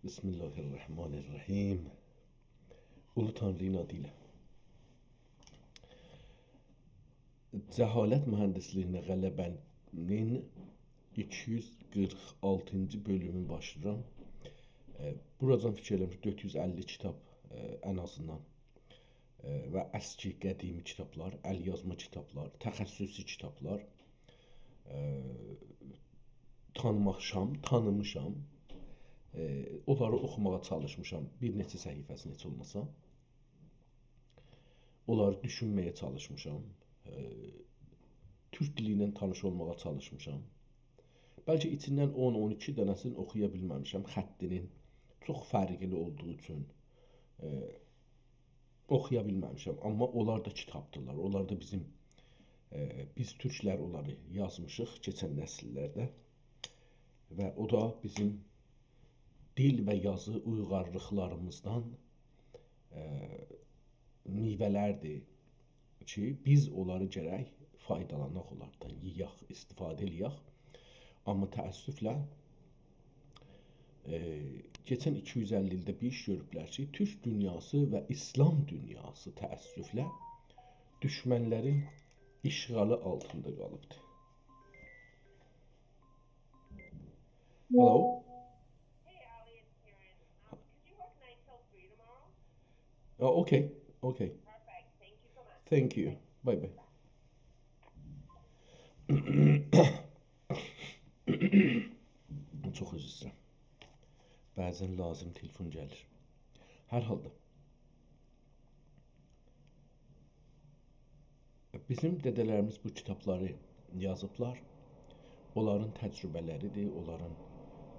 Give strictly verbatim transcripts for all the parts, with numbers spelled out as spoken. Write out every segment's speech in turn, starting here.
بسم الله الرحمن الرحیم. اولو تانری‌نین آدی ایله. جهالت مهندسلیگینه غلبه‌نین ایکی یوز قیرخ آلتینجی بؤلومونو باشلاییرام. ائ، بوراجان فیکیر ائلیرم کی، دؤرد یوز اللی کیتاب، ائ، ان آزیندان، ائ، و اسکی، قدیمی کیتابلار، ال‌یازما کیتابلار، تخصصی کیتابلار، ائ، تانیماشام، تانیمیشام. ائ، اونلاری اوخوماغا چالیشمیشام، بیر نئچه صفحه‌سینی هئچ اولماسا. اونلاری دوشونمه‌یه چالیشمیشام. ائ، تورک دیلی ایله تانیش اولماغا چالیشمیشام. بلکه ایچیندن اون، اون ایکی دنه‌سینی اوخویا بیلمه‌میشم. خطینین چوخ فرقلی اولدوغو اوچون، ائ، اوخویا بیلمه‌میشم. آمما اونلار دا کیتابدیلار. اونلار دا بیزیم، ائ، بیز تورکلر اونلاری یازمیشیق کئچن نسیللرده. و او دا بیزیم دیل و یازی اویغارلیقلاریمیزدان، ائ، میوه‌لردیر کی، بیز اونلاری گرک فایدالاناق اونلاردان، یئیک، استفاده ائله‌یک. آمما تأسفله، ائ، کئچن ایکی یوز اللی ایلده بیر ایش گؤروبلر کی، تورک دونیاسی و ایسلام دونیاسی تأسفله دوشمنلرین اشغالی آلتیندا قالیبدیر. Hello. Oh, okay, okay. Thank you. Bye bye. چوخ عذر ایسته‌ییرم. بعضا لازیم تلفن گلیر. هر حالدا، بیزیم دده‌لریمیز بو کیتابلاری یازیبلار. اونلارین تجربه‌لریدیر، اونلارین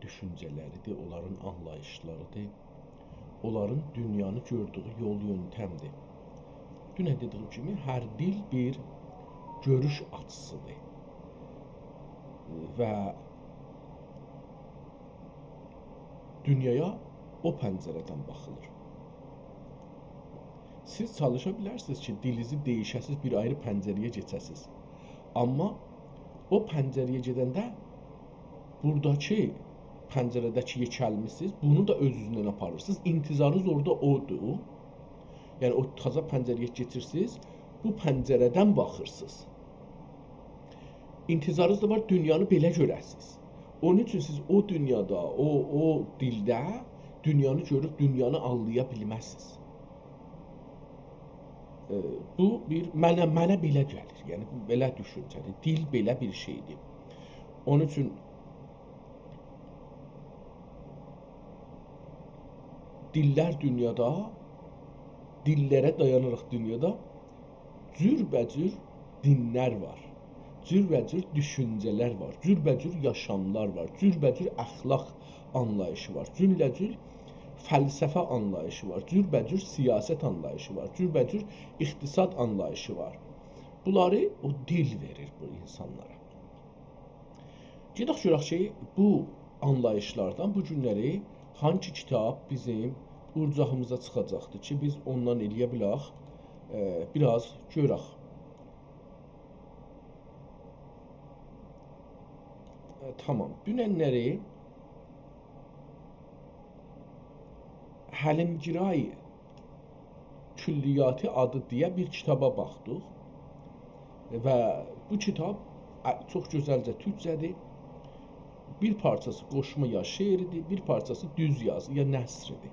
دوشونجه‌لریدیر، اونلارین آنلاییشلاریدیر، اونلارین دونیانی گؤردویو یول یؤنتمدیر. دونن دئدیییم کیمی، هر دیل بیر گؤروش آچیسیدیر. و دونیایا او پنجره‌دن باخیلیر. سیز چالیشا بیلرسینیز کی، دیلینیزی دییشه‌سیز، بیر آیری پنجره‌یه کئچه‌سیز. آمما او پنجره‌یه گئدنده بوراداکی پنجره‌ده‌کی یئکه‌لمیسینیز، بونو دا اؤزونوزله آپاریرسینیز. انتظارینیز اورادا اودور. یعنی او تازا پنجره‌یه کئچیرسینیز، بو پنجره‌دن باخیرسینیز. انتظارینیز دا وار دونیانی بئله گؤره‌سینیز. اونون اوچون سیز او دونیادا، او، او دیلده دونیانی گؤروب دونیانی آنلایا بیلمزسینیز. ائ، بو بیر منه، منه بئله گلیر. یعنی بو بئله دوشونجه‌دیر. دیل بئله بیر شئیدیر. اونون اوچون دیللر دونیادا، دیللره دایاناراق دونیادا جوربه‌جور دینلر وار. جوربه‌جور دوشونجه‌لر وار. جوربه‌جور یاشاملار وار. جوربه‌جور اخلاق آنلاییشی وار. جوربه‌جور فلسفه آنلاییشی وار. جوربه‌جور سیاست آنلاییشی وار. جوربه‌جور اقتصاد آنلاییشی وار. بونلاری او دیل وئریر بو اینسانلارا. گئدک گؤرک کی، بو آنلاییشلاردان بو گونلری هانگی کیتاب بیزیم اوجاغیمیزا چیخاجاقدیر کی، بیز اوندان ائلیه بیلک، ائ، بیر آز گؤرک. ائ، تامام. دوننلری حلیم‌گرای کلیاتی آدی دئیه بیر کیتابا باخدیق. و بو کیتاب، ا، چوخ گؤزلجه تورکجه‌دیر. بیر پارچاسی قوشما یا شعردیر، بیر پارچاسی دوز یازی یا نثردیر.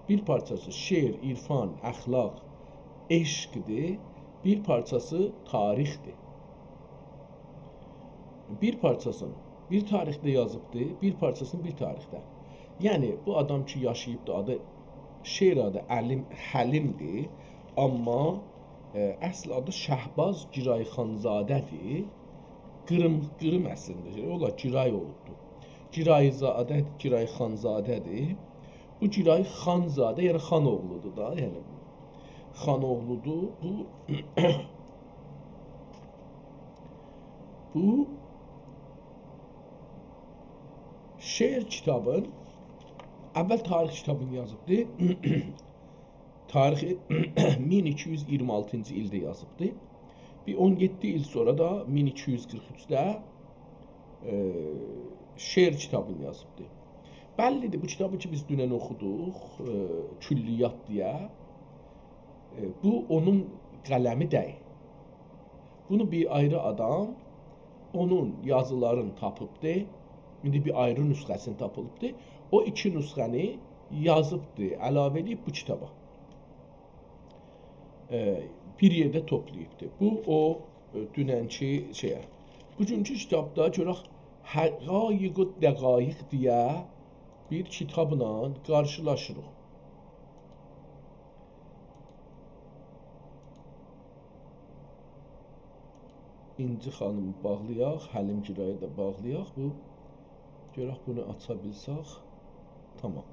بیر پارچاسی شعر، عرفان، اخلاق، عشقدیر، بیر پارچاسی تاریخدیر. بیر پارچاسینی بیر تاریخده یازیبدی، بیر پارچاسینی بیر تاریخده. یعنی، بو آدام کی، یاشاییبدی، آدی، شعر آدی علیم، حلیمدیر، آمما، ائ، اصل آدی شهباز گرای‌خانزاده‌دیر. قیریم، قیریم اصلینده، اولار گرای اولوبدو. گرای‌زاده، گرای‌خانزاده‌دیر. بو گرای‌خانزاده، یعنی خان اوغلودور دا، یعنی خان اوغلودور. بو، بو شعر کیتابین، اول تاریخ کیتابینی یازیبدی. تاریخی مین ایکی یوز اییرمی آلتینجی ایلده یازیبدی. بیر اون یئددی ایل سونرا دا مین ایکی یوز قیرخ اوچده، ائ، شعر کیتابینی یازیبدی. بللی‌دیر، بو کیتابی کی، بیز دونن اوخودوق، ائ، کلیات دئیه، ائ، بو اونون قلمی دئییل. بونو بیر آیری آدام اونون یازیلارینی تاپیبدی. ایندی بیر آیری نسخه‌سینی تاپیلیبدی. او ایکی نسخه‌نی یازیبدی، علاوه ائله‌ییب بو کیتابا. ائ، بیر یئرده توپلاییبدی. بو، او، ائ، دوننکی شئیه. بوگونکو کیتابدا گؤرک، حقایق و دقایق دئیه بیر کیتابلا قارشیلاشیریق. اینجی خانیمی باغلایاق، حلیم گیرایی دا باغلایاق. بو، گؤرک بونو آچا بیلسک. تامام.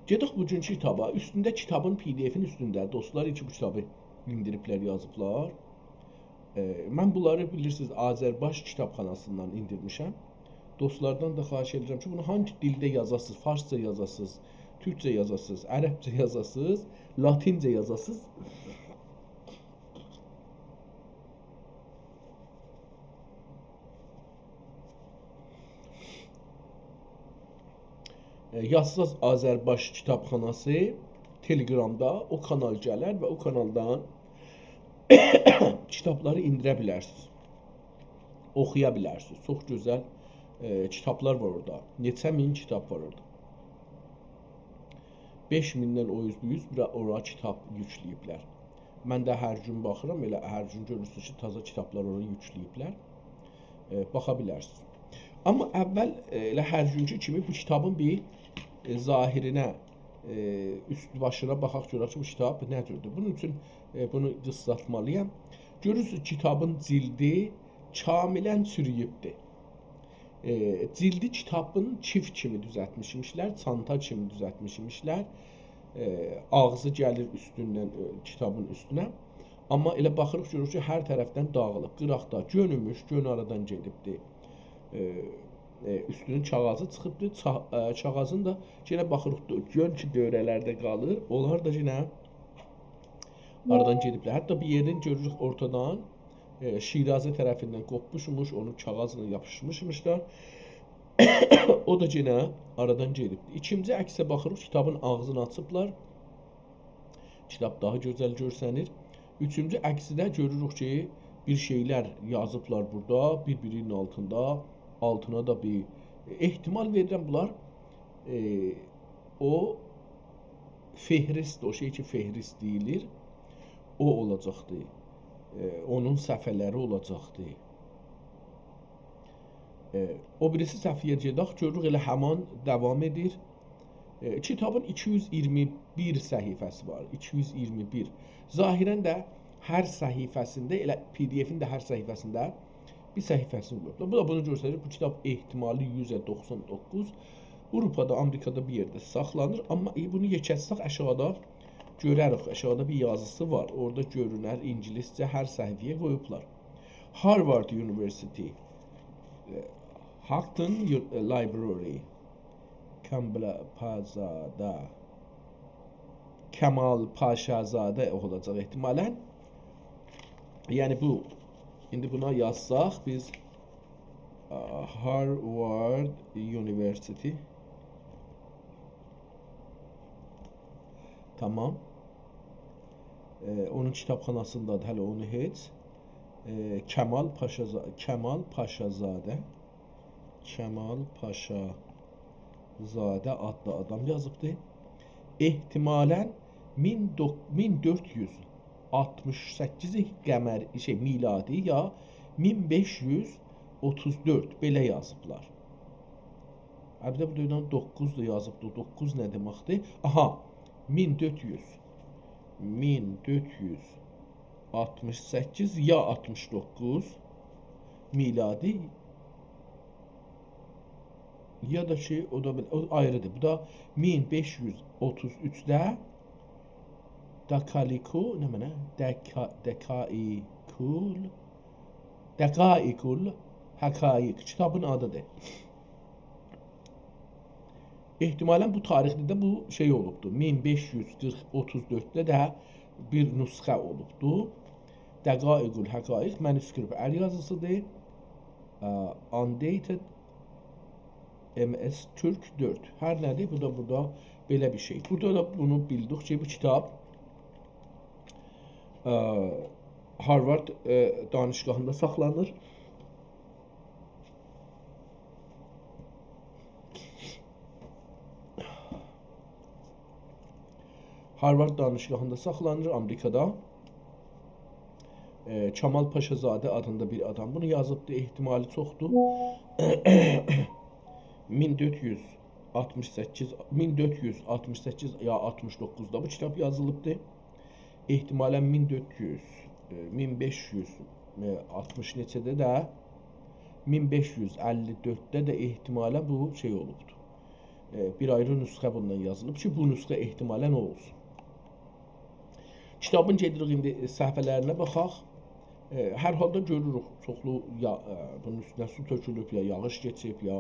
گئدک بوگونکو کیتابا. اوستونده کیتابین، پی دی افین اوستونده، دوستلار کی بو کیتابی ایندیریبلر، یازیبلار. ائ، من بونلاری، بیلیرسینیز، آذرباش کیتابخاناسیندان ایندیرمیشم. دوستلاردان دا خواهش ائدیرم کی، بونو هانگی دیلده یازاسینیز، فارسجا یازاسینیز، تورکجه یازاسینیز، عربجه یازاسینیز، لاتینجه یازاسینیز، ائ، یازساز آذرباش کیتابخاناسی تلگرامدا، او کانال گلر و او کانالدان کیتابلاری ایندیره بیلرسینیز. اوخویا بیلرسینیز. چوخ گؤزل، ائ، کیتابلار وار اورادا. نئچه مین کیتاب وار اورادا. بئش میندن او اوز بو اوز بورا، اورا کیتاب یوکله‌ییبلر. من ده هر گون باخیرام، ائله هر گون گؤرورسونوز کی، تازا کیتابلار اورا یوکله‌ییبلر. ائ، باخا بیلرسینیز. آمما اول، ائ، ائله هر گونکو کیمی بو کیتابین بیر، ائ، ظاهرینه، ائ، اوست باشینا باخاق، گؤرک کی، بو کیتاب نه جوردور. بونون اوچون، ائ، بونو قیسالتمالییام. گؤرورسونوز، کیتابین جلدی کاملاً چورویوبدور. ائ، جلدی کیتابین کیف کیمی دوزلتمیش ایمیشلر، چانتا کیمی دوزلتمیش ایمیشلر. ائ، آغزی گلیر اوستوندن، ائ، کیتابین اوستونه. آمما ائله باخیریق، گؤروروک کی، هر طرفدن داغیلیب. قیراقدا گؤنوموش، گؤن آرادان گئدیبدی. ائ، ائ، اوستونون کاغاذی چیخیبدی. چا-، ائ، کاغاذین دا یئنه باخیریق، دؤ-، گؤن کی، دؤوره‌لرده قالیر. اونلار دا یئنه آرادان گئدیبلر. حتی بیر یئرین گؤروروک اورتادان، ائ، شیرازه طرفیندن قوپموشموش، اونون کاغاذینا یاپیشمیشمیشلار. او دا یئنه آرادان گئدیبدی. ایکینجی عکسه باخیریق، کیتابین آغزینی آچیبلار. کیتاب داها گؤزل گؤرسنیر. اوچونجو عکسده گؤروروک کی، بیر شئیلر یازیبلار بورادا، بیر-بیری‌نین آلتیندا. آلتینا دا بیر، احتمال وئریرم، بونلار، ائ، او فهرست، او شئی کی، فهرست دئییلیر، او اولاجاقدی. ائ، اونون صفحه‌لری اولاجاقدی. ائ، او بیریسی صفحه‌یه گئدک، گؤروروک ائله همان داوام ائدیر. ائ، کیتابین ایکی یوز ایگیرمی بیر صفحه‌سی وار، ایکی یوز ایگیرمی بیر. ظاهراً ده هر صفحه‌سینده، ائله پی دی افین ده هر صفحه‌سینده بیر صفحه‌سینی قویوبلار. بو دا بونو گؤستریر، بو کیتاب احتمالی یوزده دوخسان دوققوز آوروپادا، آمریکادا بیر یئرده ساخلانیر. آمما، ائ، بونو یئکلتسک آشاغیدا گؤرریک، آشاغیدا بیر یازیسی وار. اورادا گؤرونر، اینگیلیسجه هر صفحه‌یه قویوبلار. Harvard University، ائ، Houghton U-، ائ، Library، کامبلا پاشازاده. کمال پاشازاده اولاجاق احتمالاً. یعنی بو، ایندی بونا یازساق بیز، ا، Harvard University. تامام. ائ، اونون کیتابخاناسیندادیر، هله اونو هئچ. ائ، کمال پاشازا-، کمال پاشازاده. کمال پاشازاده آدلی آدام یازیبدی. احتمالاً مین دوق-، مین دؤرد یوز آلتمیش سککیز قمر-، شئی، میلادی یا مین بئش یوز اوتوز دؤرد، بئله یازیبلار. البته، بورادا دوققوز دا یازیبدی. دوققوز نه دئمکدیر؟ آها، مین دؤرد یوز. مین دؤرد یوز آلتمیش سککیز یا آلتمیش دوققوز میلادی، یا دا کی، او دا بیل-، او آیریدیر. بو دا مین بئش یوز اوتوز اوچده داکالیکو، نمنه؟ دکا-، دکایکول، دقایق الحقایق کیتابین آدیدیر. احتمالاً بو تاریخده ده بو شئی اولوبدو. مین بئش یوز قیرخ، اوتوز دؤردده ده بیر نسخه اولوبدو. دقایق الحقایق، منوسکریپت ال یازیسیدیر. ا، Undated M S Türk دؤرد. هر نه‌دیر، بو دا بورادا بئله بیر شئی. بورادا دا بونو بیلدیک کی، بو کیتاب، ا، هاروارد، ا، دانشگاهیندا ساخلانیر. هاروارد دانشگاهیندا ساخلانیر آمریکادا. ائ، کمال پاشازاده آدیندا بیر آدام بونو یازیبدی، احتمالی چوخدور. مین دؤرد یوز آلتمیش سککیز، مین دؤرد یوز آلتمیش سککیز یا آلتمیش دوققوزدا بو کیتاب یازیلیبدی. احتمالاً مین دؤرد یوز، ائ، مین بئش یوز، ائ، آلتمیش نئچه‌ده ده، مین بئش یوز اللی دؤردده ده احتمالاً بو شئی اولوبدور. ائ، بیر آیری نسخه بوندان یازیلیب کی، بو نسخه احتمالاً او اولسون. کیتابین گئدیریک ایندی صفحه‌لرینه باخاق. ائ، هر حالدا گؤروروک، چوخلو یا، ائ، بونون اوستونه سو تؤکولوب، یا یاغیش کئچیب، یا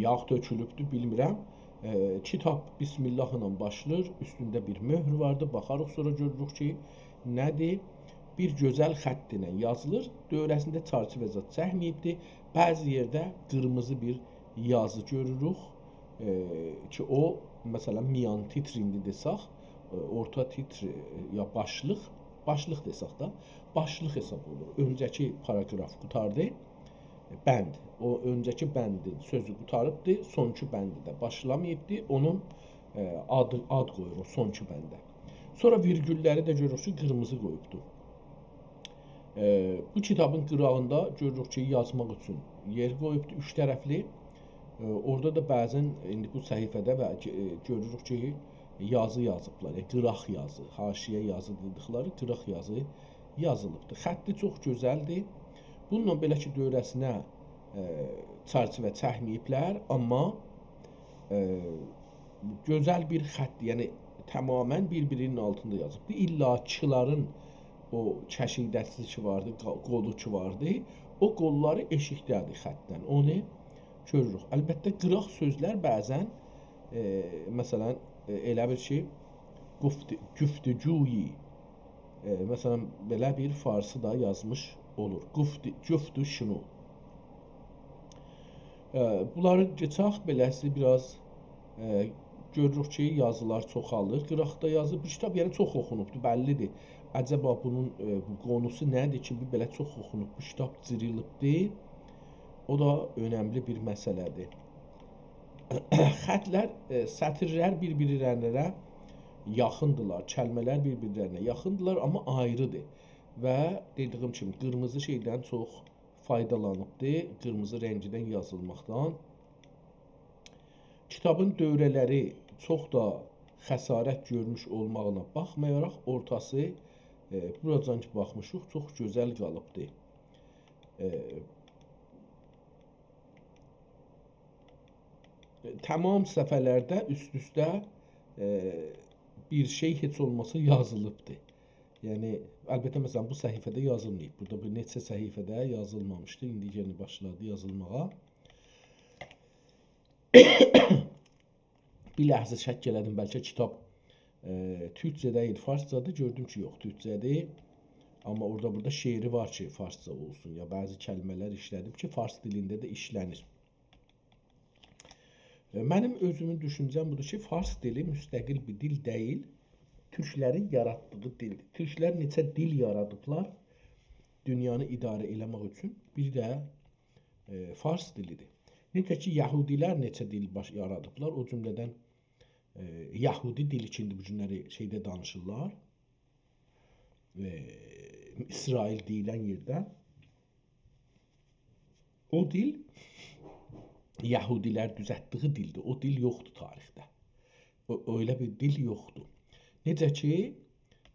یاغ تؤکولوبدور، بیلمیرم. ائ، کیتاب بسم الله ایله باشلاییر، اوستونده بیر مؤهر واردی. باخاریق، سونرا گؤروروک کی، نه‌دیر؟ بیر گؤزل خط ایله یازیلیر، دؤوره‌سینده چرچیوه زاد چکمه‌ییبدیر. بعضی یئرده قیرمیزی بیر یازی گؤروروک. ائ، کی، او، مثلاً، میان تیتر ایندی دئسک، ائ، اورتا تیتر، ائ، یا باشلیق، باشلیق دئسک ده، باشلیق حساب اولونور. اؤنجه‌کی پاراگراف قوتاردی، ائ، بند. او اؤنجه‌کی بندین سؤزو قوتاریبدی، سونکی بندی ده باشلاماییبدی. اونون، ائ، آدی، آد قویور او سونکی بنده. سونرا ویرگوللری ده گؤروروک کی، قیرمیزی قویوبدو. ائ، بو کیتابین قیراغیندا گؤروروک کی، یازماق اوچون یئر قویوبدو، اوچ طرفلی. ائ، اورادا دا بعضاً ایندی بو صفحه‌ده و، ائ، گؤروروک کی، یازی یازیبلار. ائ، قیراق یازی، حاشیه یازی دئدیکلری قیراق یازی یازیلیبدی. خطی چوخ گؤزلدیر. بونونلا بئله کی، دؤوره‌سینه، ائ، چرچیوه چکمه‌ییبلر، آمما، ائ، گؤزل بیر خط، یعنی تماماً بیر-بیرینین آلتیندا یازیبدی. اللاکیلارین او کشیده‌سی کی واردی، قا-، قولو کی واردی، او قوللاری ائشیکده‌دیر خطدن. اونو گؤروروک. البته، قیراق سؤزلر بعضاً، ائ، مثلاً، ائ، ائله بیل کی، گفت-، گفتگویی، ائ، مثلاً، بئله بیر فارسی دا یازمیش اولور. گفت-، گفت و شنو. ائ، بونلاری کئچک، بئله‌سی بیر آز، ائ، گؤروروک کی، یازیلار چوخالیر. قیراقدا یازی، بو کیتاب، یعنی، چوخ اوخونوبدور، بللیدیر. عجبا بونون، ائ، بو قونوسو نه‌دیر کی، بو بئله چوخ اوخونوب، بو کیتاب جیریلیبدیر؟ او دا اؤنملی بیر مسئله‌دیر. خطلر، ائ، سطیرلر بیر-بیرلرینه یاخیندیلار، کلمه‌لر بیر-بیرلرینه یاخیندیلار، آمما آیریدیر. و دئدیگیم کیمی، قیرمیزی شئیدن چوخ فایدالانیبدی، قیرمیزی رنگیدن یازیلماقدان. کیتابین دؤوره‌لری چوخ دا خسارت گؤرموش اولماغینا باخمایاراق، اورتاسی، ائ، بوراجان کی باخمیشیق، چوخ گؤزل قالیبدی. ائ، تمام صفحه‌لرده اوست-اوسته، ائ، بیر شئی هئچ اولماسا یازیلیبدی. یعنی، البته، مثلاً، بو صفحه‌ده یازیلماییب. بورادا بیر نئچه صفحه‌ده یازیلمامیشدی. ایندی یئنی باشلادی یازیلماغا. بیر لحظه شک ائله‌دیم، بلکه کیتاب، ائ، تورکجه دئییل، فارسجادیر. گؤردوم کی، یوخ، تورکجه‌دیر. آمما اورادا بورادا شعری وار کی، فارسجا اولسون. یا بعضی کلمه‌لر ایشله‌دیب کی، فارس دیلینده ده ایشله‌نیر. ائ، منیم اؤزومون دوشونجه‌م بودور کی، فارس دیلی مستقل بیر دیل دئییل، تورکلرین یاراتدیغی دیلدیر. تورکلر نئچه دیل یارادیبلار دونیانی اداره ائله‌مک اوچون، بیر ده، ائ، فارس دیلیدیر. نئجه کی، یهودیلر نئچه دیل باش-، یارادیبلار، او جمله‌دن، ائ، یهودی دیلی کی، ایندی بو گونلری شئیده دانیشیرلار، ائ، اسرائیل دئییلن یئرده. او دیل یهودیلر دوزلتدیگی دیلدیر. او دیل یوخدور تاریخده. او، ائله بیر دیل یوخدور. نئجه کی،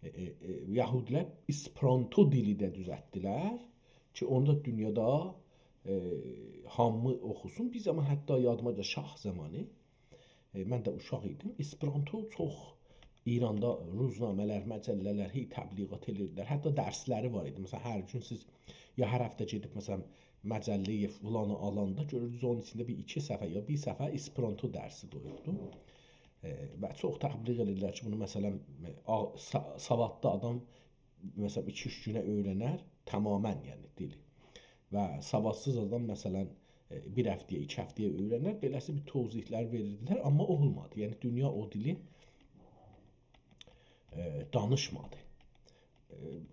ائ، ائ، ائ، یهودیلر اسپرانتو دیلی ده دوزلتدیلر کی، اونو دا دونیادا، ائ، هامی اوخوسون. بیر زامان حتی یادیما گلیر، شاه زامانی، ائ، من ده اوشاق ایدیم. اسپرانتو چوخ ایراندا روزنامه‌لر، مجله‌لر هئی تبلیغات ائدیردیلر. حتی درسلری وار ایدی. مثلا، هر گون سیز یا هر هفته گئدیب، مثلا، مجله فلانی آلاندا گؤروردونوز، اونون ایچینده بیر ایکی صفحه یا بیر صفحه اسپرانتو درسی قویوبدو. ائ، و چوخ تبلیغ ائدیرلر کی، بونو، مثلا، آ-، سا-، سوادلی آدام مثلا، ایکی-اوچ گونه اؤیرنر، تماما، یعنی، دیلی. و سوادسیز آدام، مثلا، ائ، بیر هفته‌یه، ایکی هفته‌یه اؤیرنر، بئله‌سی بیر توضیحلر وئریردیلر، آمما اولمادی. یعنی، دونیا او دیلی، ائ، دانیشمادی. ائ،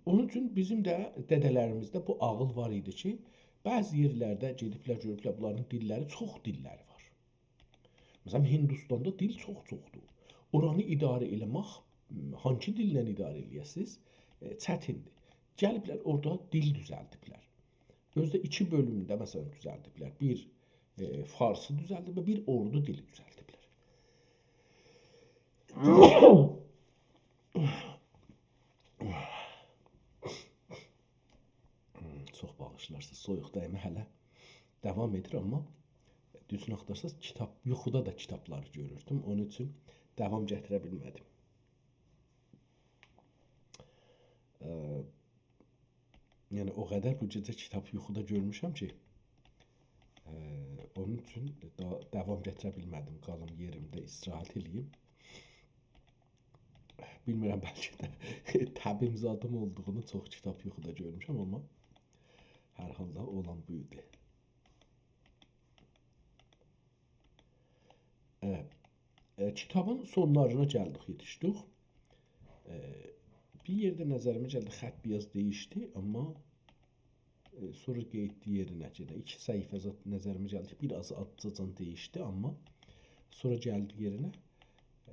اونون اوچون بیزیم ده دده‌لریمیزده بو عاغیل وار ایدی کی، بعضی یئرلرده گئدیبلر، گؤروبلر، بونلارین دیللری، چوخ دیللری وار. مثلا، هندوستاندا دیل چوخ چوخدور. اورانی اداره ائله‌مک، هانسی دیلله اداره ائله‌یه‌سینیز، ائ، چتیندیر. گلیبلر اورادا دیل دوزلدیبلر. اؤزو ده ایکی بؤلومده، مثلا، دوزلدیبلر. بیر، ائ، فارسی دوزلدیبلر، بیر اردو دیلی دوزلدیبلر. چوخ باغیشلارسینیز، سویوق دیمه هله داوام ائدیر، آمما دوزونو آختارساز، کیتاب، یوخودا دا کیتابلاری گؤروردوم. اونون اوچون داوام گتیره بیلمه‌دیم. ائ، یعنی، او قدر بو گئجه کیتاب یوخودا گؤرموشم کی، ائ، اونون اوچون دا داوام گتیره بیلمه‌دیم. قالیم یئریمده استراحت ائله‌ییم. بیلمیرم، بلکه ده تبیم زادیم اولدوغونو چوخ کیتاب یوخودا گؤرموشم، آمما هر حالدا اولان بو ایدی. ائ، ائ، کیتابین سونلارینا گلدیک، یئتیشدیک. ائ، بیر یئرده نظریمه گلدی، خط بیر آز دییشدی، آمما، ائ، سونرا قئییتدی یئرینه. یئنه ایکی صفحه زاد نظریمه گلدی، بیر آز آزجاجان دییشدی، آمما سونرا گلدی یئرینه. ائ،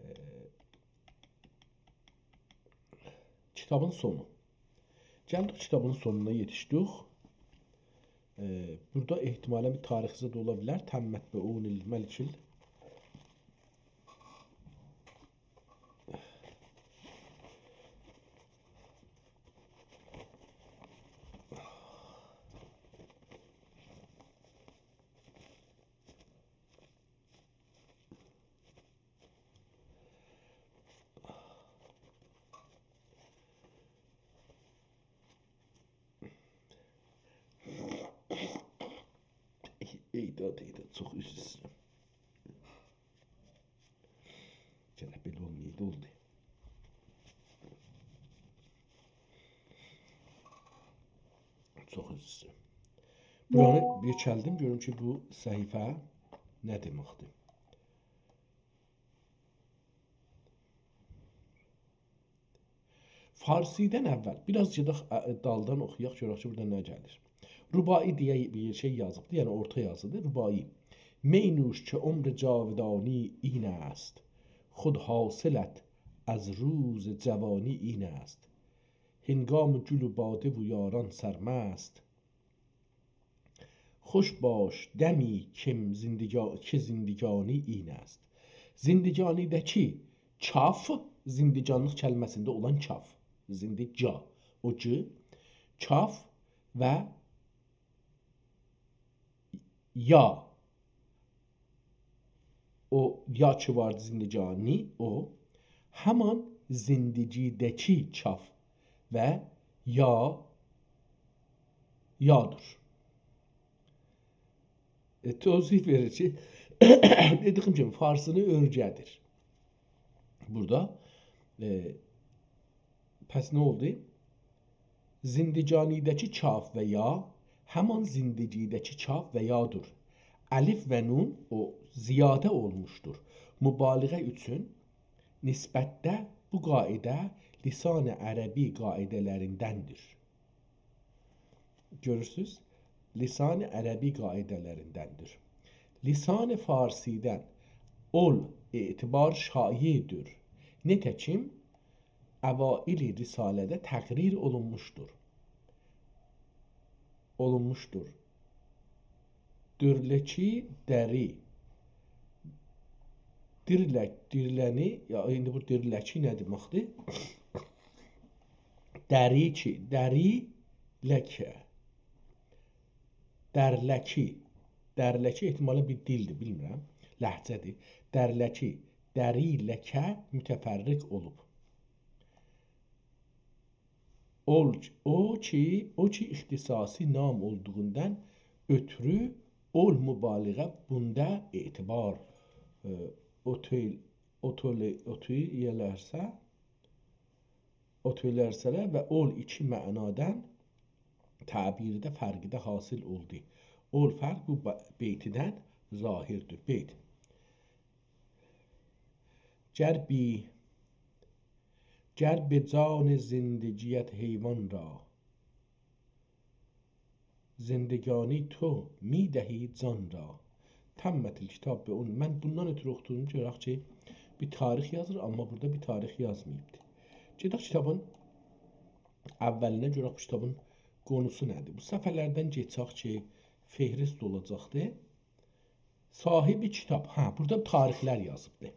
کیتابین سونو. گلدیک کیتابین سونونا، یئتیشدیک. ائ، بورادا احتمالا بیر تاریخچه ده اولا بیلر. تمت به اون الملک ال- ای، ای داد، ای داد، چوخ عذر ایسته‌ییرم. گرک بئله اولمایایدی، اولدو. چوخ عذر ایسته‌ییرم. بورانی یئکلدیم، گؤروم کی، بو صفحه نه دئمکدیر. فارسی‌دن اول، بیر آز گئدک، ا، دالدان اوخویاق، گؤرک کی، بورادا نه گلیر. رباعی دئیه بیر شئی یازیبدی، یعنی اورتا یازیدیر، رباعی. «می نوش که عمر جاودانی این است، خود حاصلت از روز جوانی این است. هنگام گل و باده و یاران سرمست، خوش باش دمی کم زندگا-، که زندگانی این است.» زندگانی‌ده‌کی کاف، زندگانلیق کلمه‌سینده اولان کاف. زندگا، او گ، کاف و یا. او یا کی واردی، زندگانی، او همان زندگی‌ده‌کی کاف و یا، یادیر. ائ، توضیح وئریر کی، دئدیگیم کیمی، فارسینی اؤیره‌دیر. بورادا، ائ، پس نه اولدو؟ زندگانی‌ده‌کی کاف و یا همان زندگی‌ده‌کی کاف و یادیر. الف و نون، او زیاده اولموشدور. مبالغه اوچون نسبتده بو قاعده لسان عربی قاعده‌لریندندیر. گؤرورسوز؟ لسان عربی قاعده‌لریندندیر. لسان فارسی‌دن اول اعتبار شایع‌دیر. نتکیم، اوائل رساله‌ده تقریر اولونموشدور. اولونموشدور. دورلکی دری. دیرلک، دیرلنی، یا، ایندی بو دیرلکی نه دئمکدیر؟ دری کی، دری لکه. درلکی. درلکی احتمالا بیر دیلدیر، بیلمیرم. لهجه‌دیر. درلکی، دری لکه متفرق اولوب. اول، او کی، او کی اختصاصی نام اولدوغوندان اؤترو اول مبالغه بوندا اعتبار، ائ، اوتول، اوتول، اوتول ائلرسه، تؤلرسه‌لر و اول ایکی معنادان تعبیرده فرقی ده حاصل اولدو. اول فرق بو با-، بیتیدن ظاهردیر. بیت. گر بی-، گر به جان زندگی‌ات حیوان را، زندگانی تو می‌دهی جان را. تمت الکتاب به اون. من بوندان اؤترو اوخودوم، گؤرک کی، بیر تاریخ یازیر، آمما بورادا بیر تاریخ یازماییبدی. گئدک کیتابین اولینه، گؤرک بو کیتابین قونوسو نه‌دیر. بو صفحه‌لردن کئچک کی، فهرست اولاجاقدی. صاحب کتاب. هه، بورادا تاریخلر یازیبدی.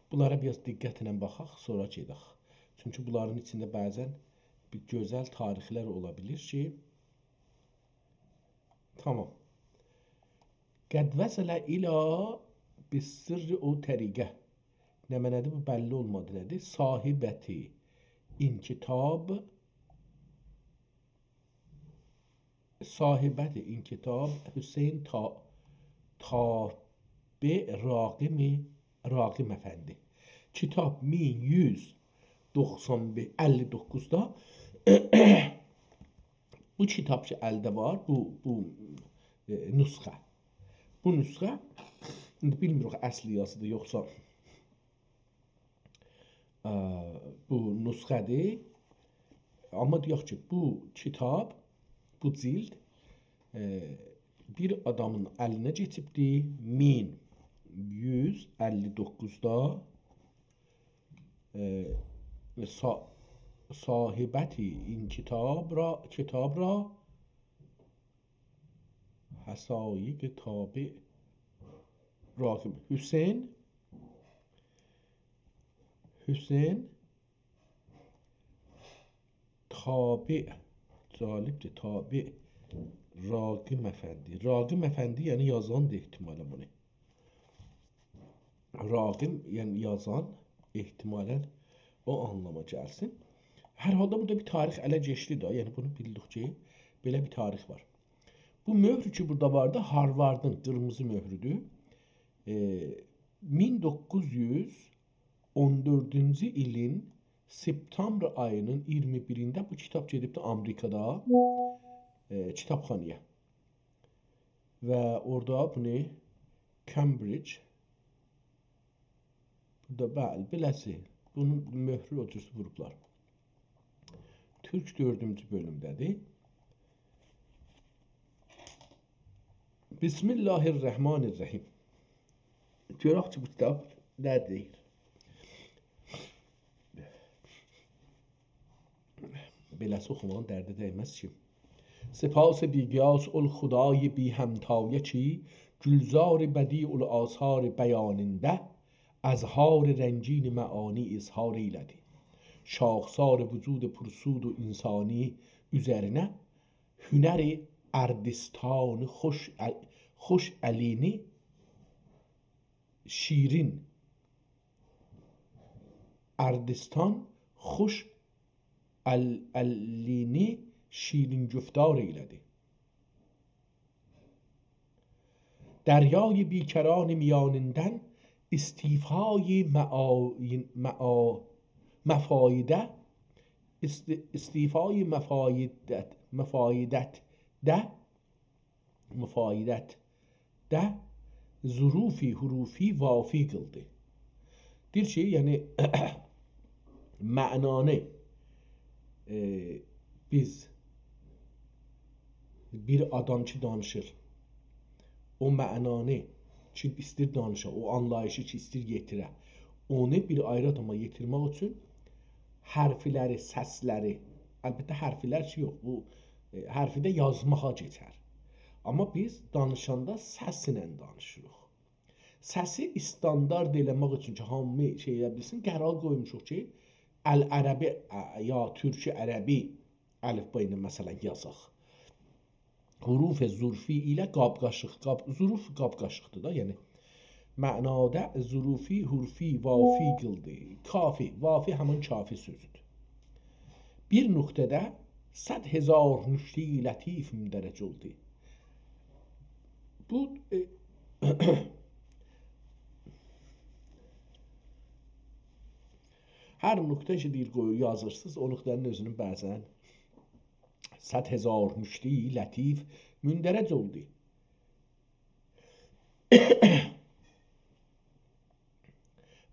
بونلارا بیر آز دقتله باخاق، سونرا گئدک. چونکی بونلارین ایچینده بعضا بیر گؤزل تاریخلر اولا بیلیر کی، تامام. قد وصل الی بالسر او طریقه. نمنه‌دیر بو، بللی اولمادی نه‌دیر؟ صاحبت این کتاب، صاحبت این کتاب حسین تا-، تابع راقم، راقم افندی. کیتاب مین یوز دوخسان بئش، اللی دوققوزدا بو کیتاب کی، الده وار، بو، بو، ائ، نسخه. بو نسخه، ایندی بیلمیریک اصلی یازیدیر، یوخسا، ائ، بو نسخه‌دیر. آمما دئیک کی، بو کیتاب، بو جلد، ائ، بیر آدامین الینه کئچیبدی مین یوز اللی دوققوزدا، ائ، صا-، صاحبت این کتاب را، کتاب را حقایق تابع راقم حسین، حسین تابع، جالبدیر، تابع راقم افندی. راقم افندی، یعنی یازاندی احتمالا بونو. راقم، یعنی یازان، احتمالا او آنلاما گلسین. هر حالدا بورادا بیر تاریخ اله کئچدی ده، یعنی بونو بیلدیک کی، بئله بیر تاریخ وار. بو مؤهر کی، بورادا واردی، هارواردین قیرمیزی مؤهرودور. ائ، مین دوققوز یوز اون دؤردونجو ایلین سپتامبر آیی‌نین اییرمی بیرینده بو کیتاب گئدیبدی آمریکادا، ائ، کیتابخانایا. و اورادا بونو کمبریج، بورادا، بلی، بئله‌سی، بونون مؤهرو او جورسو ووروبلار. تورک دؤردونجو بؤلومده‌دیر. بسم الله الرحمن الرحیم. گؤرک کی، بو کیتاب نه دئییر؟ بئله‌سی اوخوماغین دردی دیمز کی. سپاس بی‌قیاس اول خدای بی‌همتای کی، گلزار بدیع الآثار بیانینده اظهار رنگین معانی اظهار ائیله‌دی. شاخسار وجود پرسود و انسانی اوزرینه هنر اردستان خوش ال-، خوش الینی شیرین، اردستان خوش ال-، الینی شیرین گفتار ائیله‌دی. دریای بی‌کران میانیندن استیفای معا-، معا-، مفایده، است-، استیفای مفایدت، مفایدت ده، مفایدت ده ظروفی حروفی وافی قیلدی. دئییر کی، یعنی، معنانی، ائ، بیز بیر آدام کی دانیشیر، او معنانی کی ایستیر دانیشا، او آنلاییشی کی ایستیر یئتیره، اونو بیر آیری آداما یئتیرمک اوچون حرفلری، سسلری، البته حرفلر کی یوخ، بو، ائ، حرفی ده یازماغا کئچر. آمما بیز دانیشاندا سسله دانیشیریق. سسی استاندارد ائله‌مک اوچون کی، هامی شئی ائلیه بیلسین، قرار قویموشوق کی، العربی، ا، یا تورکی عربی الفبا ایله، مثلا، یازاق. حروف ظرفی ایله قاب-قاشیق، قاب-، ظروف قاب-قاشیقدیر دا، یعنی معنادا ظروفی، حرفی، وافی قیلدی. کافی، وافی همین کافی سؤزودور. بیر نقطه‌ده صد هزار نکته‌ی لطیف مندرج اولدو. بو، ائ، هر نقطه کی دئییر، قوی-، یازیرسینیز، او نقطه‌نین اؤزونون بعضاً صد هزار نقطه‌ای لطیف مندرج اولدو.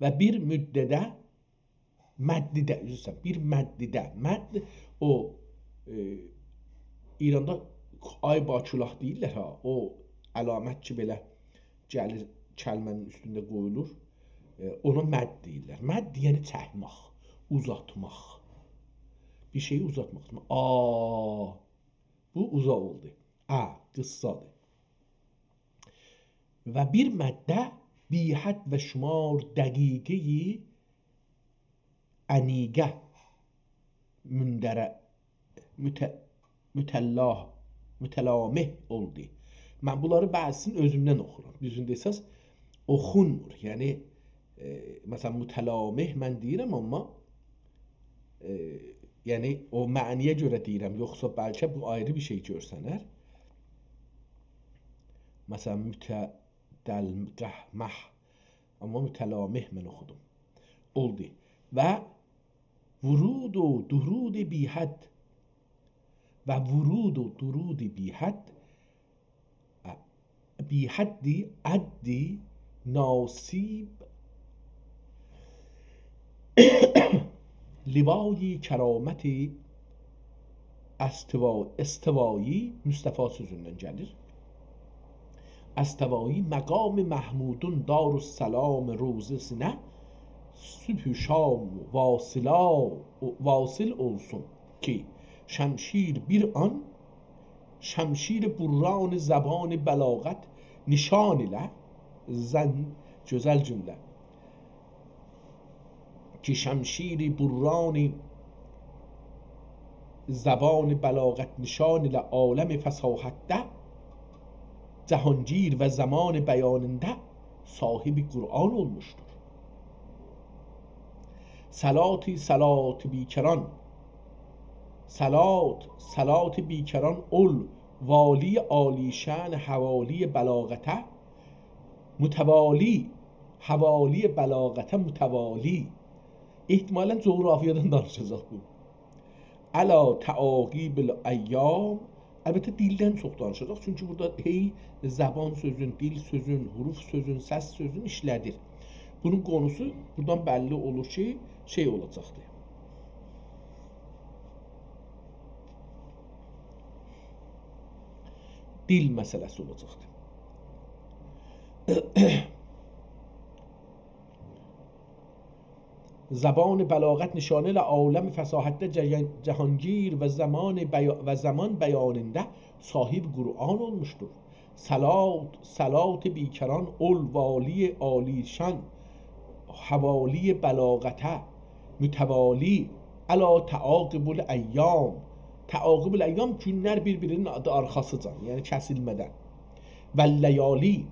و بیر مدده، مدده، عذر ایسته‌ییرم، بیر مدده، مد او، ائ، ایراندا آی با کلاه دئییرلر ها، او علامت کی بئله گلیر، کلمه‌نین اوستونده قویولور، ائ، اونا مد دئییرلر. مد یعنی چکمک، اوزاتماق. بیر شئیی اوزاتماق. آ، بو اوزا اولدو. آ، قیسسادیر. و بیر مدده بی‌حد و شمار دقیقه‌ی انیقه مندره-، مت-، متلا-، متلامح اولدو. من بونلاری بعضیسینی اؤزومدن اوخورام. دوزون دئسز، اوخونمور. یعنی، ائ، مثلاً، متلامح من دئییرم، آمما، ائ، یعنی، او معنی‌یه گؤره دئییرم، یوخسا بلکه بو آیری بیر شئی گؤرسنر. مثلاً، متدلقه‌مح، آمما متلامح من اوخودوم. اولدو. و ورود و درود بی‌حد. و ورود و درود بی‌حد، بی‌حد، عد ناسیب، لوای کرامت استوا-، استوایی، مصطفی سؤزوندن گلیر. استوایی، مقام محمودون دارالسلام روضه‌سینه صبح و شام واصلا-، واصل اولسون کی، شمشیر بیر آن، شمشیر بران زبان بلاغت نشان ایله، زن، گؤزل جمله. کی شمشیر بران زبان بلاغت نشان ایله عالم فصاحتده جهانگیر و زمان بیانینده صاحب قرآن اولموشدور. صلات، صلات بیکران، صلات، صلات بیکران اول والی عالی‌شأن حوالی بلاغته متوالی، حوالی بلاغته متوالی. احتمالاً جغرافیادان دانیشاجاق بو. علی تعاقب الایام، البته دیلدن چوخ دانیشاجاق، چونکی بورادا هی زبان سؤزون، دیل سؤزون، حروف سؤزون، سس سؤزون ایشله‌دیر. بونون قونوسو بورادان بللی اولور کی، شئی اولاجاقدیر. دیل مسئله‌سی اولاجاقدیر. زبان بلاغت نشان ایله عالم فصاحتده جه-، جهانگیر و زمان بیا-، و زمان بیانینده صاحب قرآن اولموشدور. صلات، صلات بیکران اول والی عالی‌شأن حوالی بلاغته متوالی علی تعاقب الایام. تعاقب الایام، گونلر بیر-بیرینین آدی آرخاسیجان، یعنی کسیلمه‌دن. و لیالی،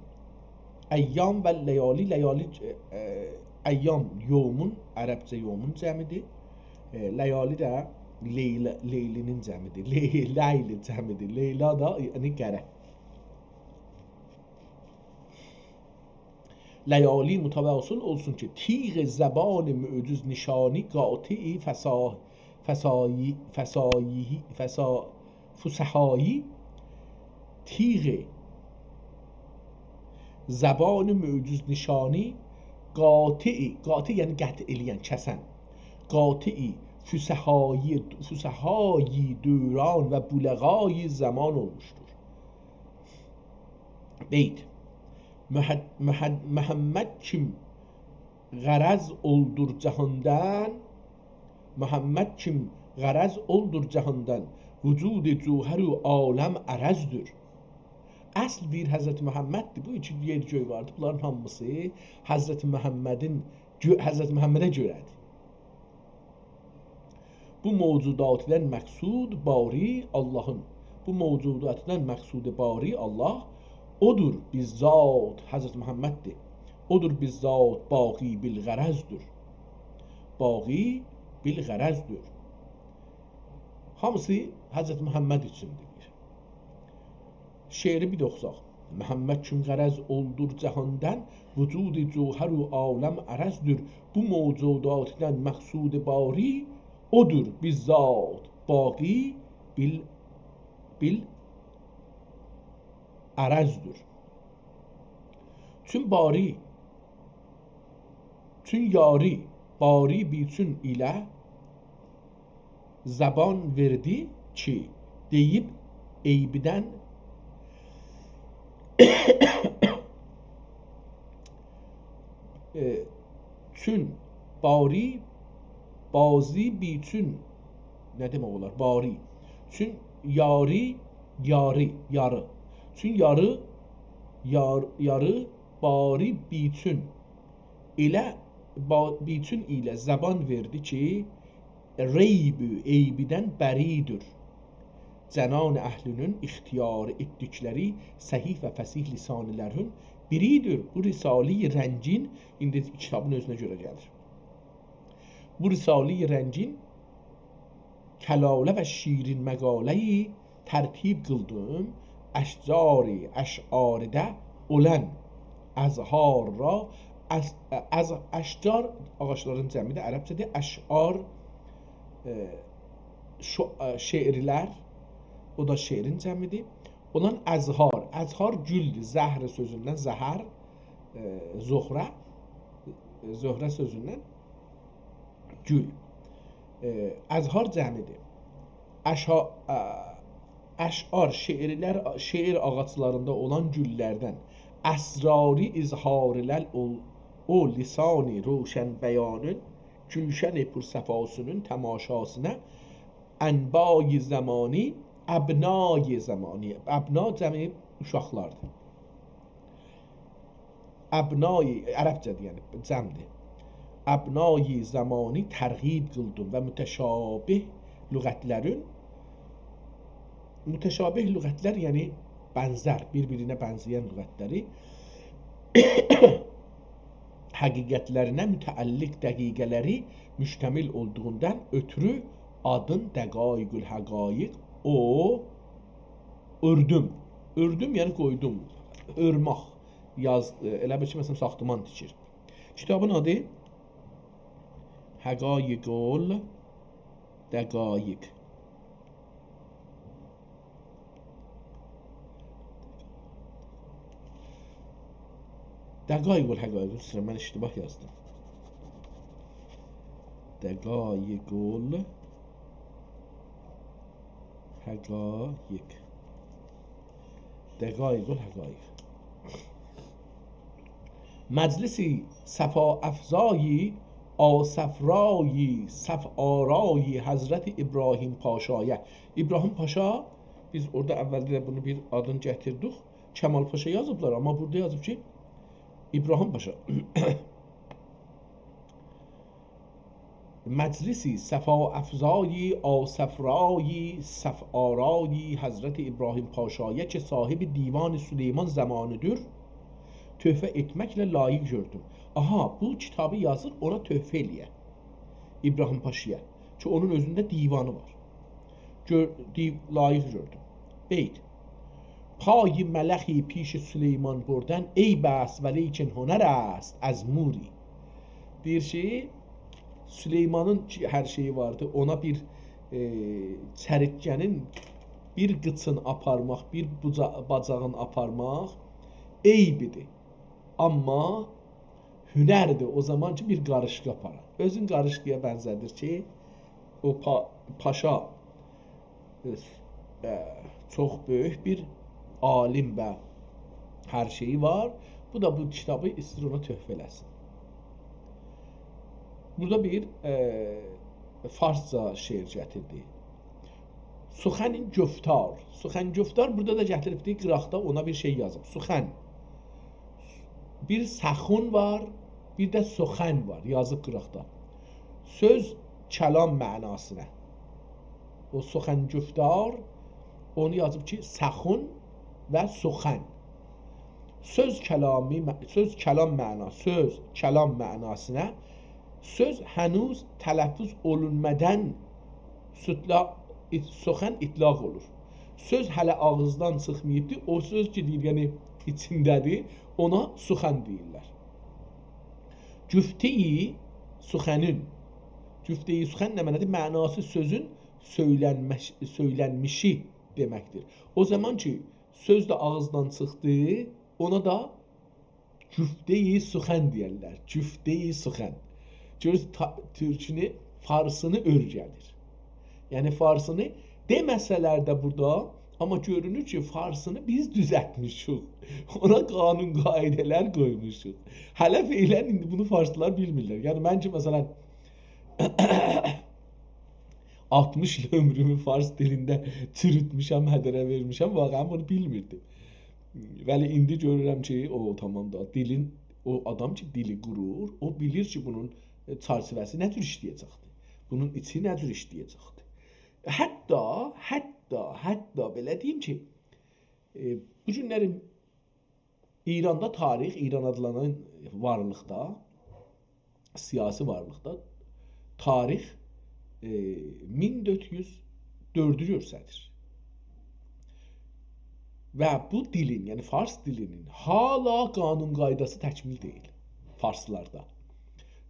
ایام و لیالی، لیالی، ائ، ایام یومون، عربجه یومون جمعیدیر. ائ، لیالی ده لیل-، لیلینین جمعیدیر. لی-، لیل جمعیدیر. لیلا دا، یعنی، قره. لیالی متواصل اولسون کی، تیغ زبان معجز نشانی قاطع فصا-، فصایی، فصایی، فصا-، فصحایی، تیغ زبان معجز نشانی قاطع، قاطع یعنی قطع ائله‌ین، کسن، قاطع فصحایی، فصحای دوران و بلغای زمان اولموشدور. بیت. محد-، محد-، محمد کیم غرض اولدور جهاندان، محمد کیم غرض اولدور جهاندان، وجود جوهر و عالم عرضدور. اصل دئییر حضرت محمددیر. بو ایکی یئر گؤی واردی. بونلارین هامیسی حضرت محمدین گؤ-، حضرت محمده گؤره‌دیر. بو موجوداتدان مقصود باری آللاهین، بو موجوداتدان مقصود باری آللاه، اودور بالذات، حضرت محمددیر. اودور بالذات باقی بالغرضدور. باقی بالغرضدور. هامیسی حضرت محمد اوچوندور. شعری بیر ده اوخوساق. محمد چون غرض اولدور جهاندن، وجود جوهر و عالم عرضدور. بو موجوداتدان مقصود باری، اودور بالذات باقی، بال، بالعرضدور. چون باری، چون یاری باری بیچون ایله زبان وئردی کی، دئییب عیبدن، ائ، چون باری بازی بیچون، نه دئمک اولار؟ باری. چون یاری، یاری، یاری. چون یاری، یار، یاری باری بیچون ایله، با، بیچون ایله زبان وئردی کی، عیب و عیبدن بری‌دیر. جنان اهلینین اختیار ائتدیکلری صحیح و فصیح لسانی‌لرین بیری‌دیر. بو رساله‌ی رنگین، ایندی کیتابین اؤزونه گؤره گلیر. بو رساله‌ی رنگین کلاله و شیرین مقاله‌یی ترتیب قیلدیم. اشجار اشعاریده اولان ازهار را، از، از، اشجار آغاجلارین جمعی‌دیر، عربجه‌دیر. اشعار، ائ، شو، ائ، شعرلر، او دا شعرین جمعی‌دیر. اولان ازهار، ازهار گولدور، زهره سؤزوندن زهر، ائ، زهره، ائ، زهره سؤزوندن گول. ائ، ازهار جمعی‌دیر. اشا، ا، اشعار، شعرلر، شعر آغاجلاریندا اولان گوللردن. اسراری اظهار ایله او، او لسان روشن بیانین، گولشن پر صفاسینین تماشاسینا، انبای زمانی، ابنای زمانی. ابنا جمعی اوشاقلاردیر. ابنای، عربجه‌دیر، یعنی جمعدیر. ابنای زمانی ترغیب قیلدیم و متشابه لغتلرین، متشابه لغتلر، یعنی بنزر، بیر-بیرینه بنزه‌ین لغتلری حقیقتلرینه متعلق دقیقه‌لری مشتمل اولدوغوندان اؤترو آدین دقایق‌الحقایق او اؤردوم. اؤردوم، یعنی قویدوم. اؤرمک. یاز، ائ، ائله بیل کی، مثلا، ساختمان تیکیر. کیتابین آدی حقایق‌الدقایق. دقایق‌الحقایق، عذر ایسته‌ییرم، من اشتباه یازدیم. دقایق‌الحقایق. دقایق‌الحقایق. مجلس صفاافزای آصفرای صف‌آرای حضرت ابراهیم پاشایه. ابراهیم پاشا، بیز اورادا اولده ده بونو بیر آدینی گتیردیک. کمال پاشا یازیبلار، آمما بورادا یازیب کی، ابراهیم پاشا. مجلس صفاافزای آصفرای صف‌آرای حضرت ابراهیم پاشایه که صاحب دیوان سلیمان زمانی‌دیر، تحفه ائتمکله لایق گؤردوم. آها، بو کیتابی یازیر، اونا تحفه ائله‌یه. ابراهیم پاشایا. کی، اونون اؤزونده دیوانی وار. گؤر، دیو، لایق گؤردوم. بیت. پای ملخی پیش سلیمان بردن، عیب است ولیکن هنر است از موری. دئییر کی، سلیمانین کی، هر شئیی واردی، اونا بیر، ائ، چریکگه‌نین بیر قیچین آپارماق، بیر بوجا، باجاغین آپارماق عیب ایدی. آمما هنردیر او زامان کی، بیر قاریشقی آپارا. اؤزون قاریشقی‌یا بنزه‌دیر کی، او پا، پاشا، ائ، چوخ بؤیوک بیر عالم و هر شئیی وار. بو دا بو کیتابی ایسته‌ییر اونا تحفه ائله‌سین. بورادا بیر، ائ، فارسجا شعر گتیردی. سخن گفتار. سخن گفتار بورادا دا گتیریبدی، قیراقدا اونا بیر شئی یازیب. سخن. بیر سخون وار، بیر ده سخن وار، یازیب قیراقدا. سؤز کلام معناسینا. او سخن گفتار، اونو یازیب کی، سخون و سخن. سؤز کلامی، سؤز کلام معنا، سؤز کلام معناسینا، سؤز هنوز تلفظ اولونمادان سوتلا، ایت، سخن اطلاق اولور. سؤز هله آغیزدان چیخماییبدی، او سؤز کی، دئییر، یعنی، ایچینده‌دیر، اونا سخن دئییرلر. گفته‌ی سخنین. گفته‌ی سخن نه معنادیر؟ معناسی سؤزون سؤیلنمش-، سؤیلنمیشی دئمکدیر. او زامان کی، سؤز ده آغیزدان چیخدی، اونا دا گفته‌ی سخن دئیرلر. گفته‌ی سخن. گؤرورسن، تا-، تورکونو، فارسینی اؤرگنیر. یعنی فارسینی دئمه‌سه‌لر ده بورادا، آمما گؤرونور کی، فارسینی بیز دوزلتمیشیک. اونا قانون قاعده‌لر قویموشوق. هله فعلاً ایندی بونو فارسلار بیلمیرلر. یعنی من کی، مثلاً، آلتمیش ایل عؤمرومو فارس دیلینده چوروتموشم، هدره وئرمیشم، واقعاً بونو بیلمیردیم. ولی ایندی گؤرورم کی، او، تامام دا، دیلین، او آدام کی، دیلی قورور، او بیلیر کی، بونون، ائ، چرچیوه‌سی نه جور ایشله‌یه‌جکدیر، بونون ایچی نه جور ایشله‌یه‌جکدیر. حتی، حتی، حتی بئله دئییم کی، ائ، بو گونلری ایراندا تاریخ، ایران آدلانان وارلیقدا، سیاسی وارلیقدا تاریخ، ائ، مین دؤرد یوز دؤردو گؤستریر. و بو دیلین، یعنی فارس دیلینین حالا قانون قایداسی تکمیل دئییل فارسلاردا.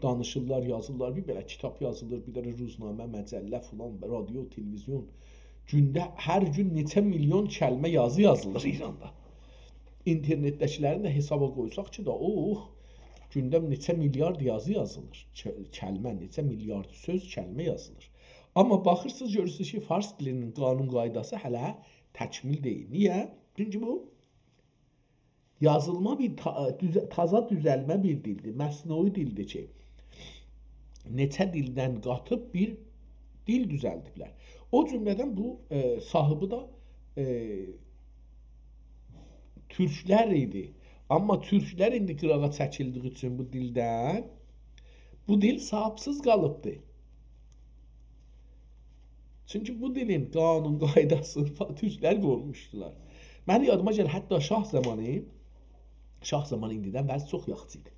دانیشیرلار، یازیرلار، بیر بئله کیتاب یازیلیر، بیر دنه روزنامه، مجله، فلان، رادیو، تلویزیون. گونده، هر گون نئچه میلیون کلمه یازی یازیلیر ایراندا. اینترنتده‌کیلرین ده حسابا قویساق کی، دا، اوه، گونده نئچه میلیارد یازی یازیلیر. ک-، کلمه، نئچه میلیارد سؤز، کلمه یازیلیر. آمما باخیرسینیز، گؤرورسونوز کی، فارس دیلینین قانون قایداسی هله تکمیل دئییل. نییه؟ چونکی بو یازیلما بیر تا-، دوزه-، تازا دوزلمه بیر دیلدیر، مصنوعی دیلدیر کی، نئچه دیلدن قاتیب بیر دیل دوزلدیبلر. او جمله‌دن بو، ائ، صاحیبی ده، ائ، تورکلر ایدی. آمما تورکلر ایندی قیراغا چکیلدیگی اوچون بو دیلدن، بو دیل صاحیبسیز قالیبدی. چونکی بو دیلین قانون قایداسینی فا-، تورکلر قویموشدولار. منیم یادیما گلیر، حتی شاه زامانی، شاه زامانی ایندیدن وضع چوخ یاخشی ایدی.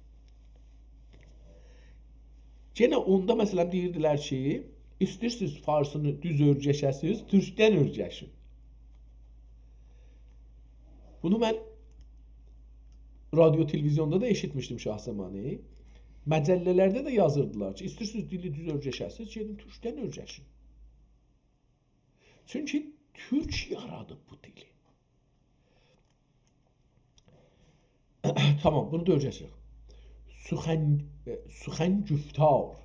یئنه اوندا، مثلاً، دئییردیلر کی، ایسته‌ییرسینیز فارسینی دوز اؤرگشه‌سینیز، تورکدن اؤرگشین. بونو من رادیو، تلویزیوندا دا ائشیتمیشدیم شاه زامانی. مجله‌لرده ده یازیردیلار کی، ایسته‌ییرسینیز دیلی دوز اؤرگشه‌سینیز، گئدین تورکدن اؤرگشین. چونکی تورک یارادیب بو دیلی. تامام، بونو دا اؤیره‌جه‌ییک. سخن، ائ، سخن گفتار.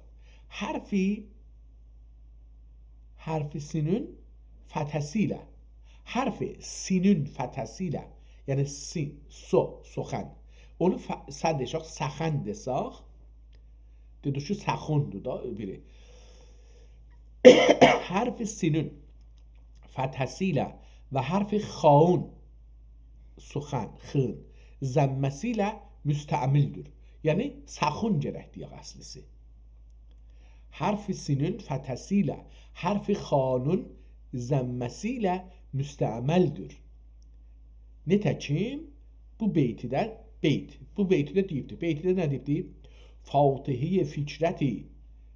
حرف، حرف سینون فتحه‌سی ایله. حرف سینون فتحه‌سی ایله. یعنی سین، سو، سخن. اونو ف-، سن دئسک، سخن دئسک، دئدیک کی، سخوندور دا بیری. حرف سینون فتحه‌سی ایله و حرف خائون، سخن، خین، ضمه‌سی ایله مستعمل‌دور. یعنی، سخون گرک دئیک اصلیسی. حرف سینون فتحه‌سی ایله، حرف خائون ضمه‌سی ایله مستعمل‌دور. نئته‌کیم، بو بیتیده، بیت، بو بیتیده دئییبدی. بیتیده نه دئییبدی؟ فاتحه‌ی فکرتی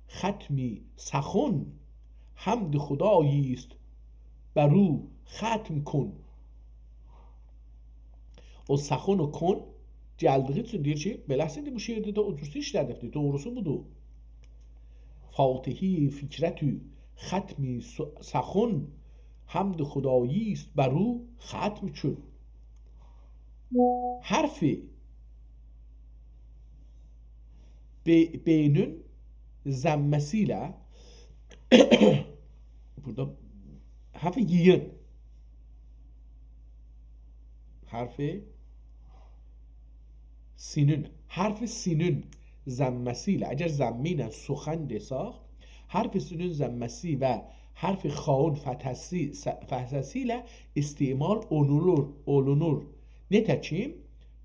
ختمی سخون، حمد خدایی است بر او ختم کن. او سخون و کن گلدیگی اوچون دئییر کی، بئله‌سیندیر بو شعرده ده او جورسو ایشله‌دیبدیر. دوغروسو بودور. فاتحه‌ی فکرتی ختمی س-، سخون، حمد خدایی است بر او ختم کن. حرف ب-، بینون ضمه‌سی ایله، بورادا حرف یین، حرف سینون، حرف سینون ضمه‌سی ایله، اگر ضمه ایله سخن دئسک، حرف سینون ضمه‌سی و حرف خائون فتحه‌سی، س-، فتحه‌سی ایله استعمال اولونور، اولونور. نئته‌کیم،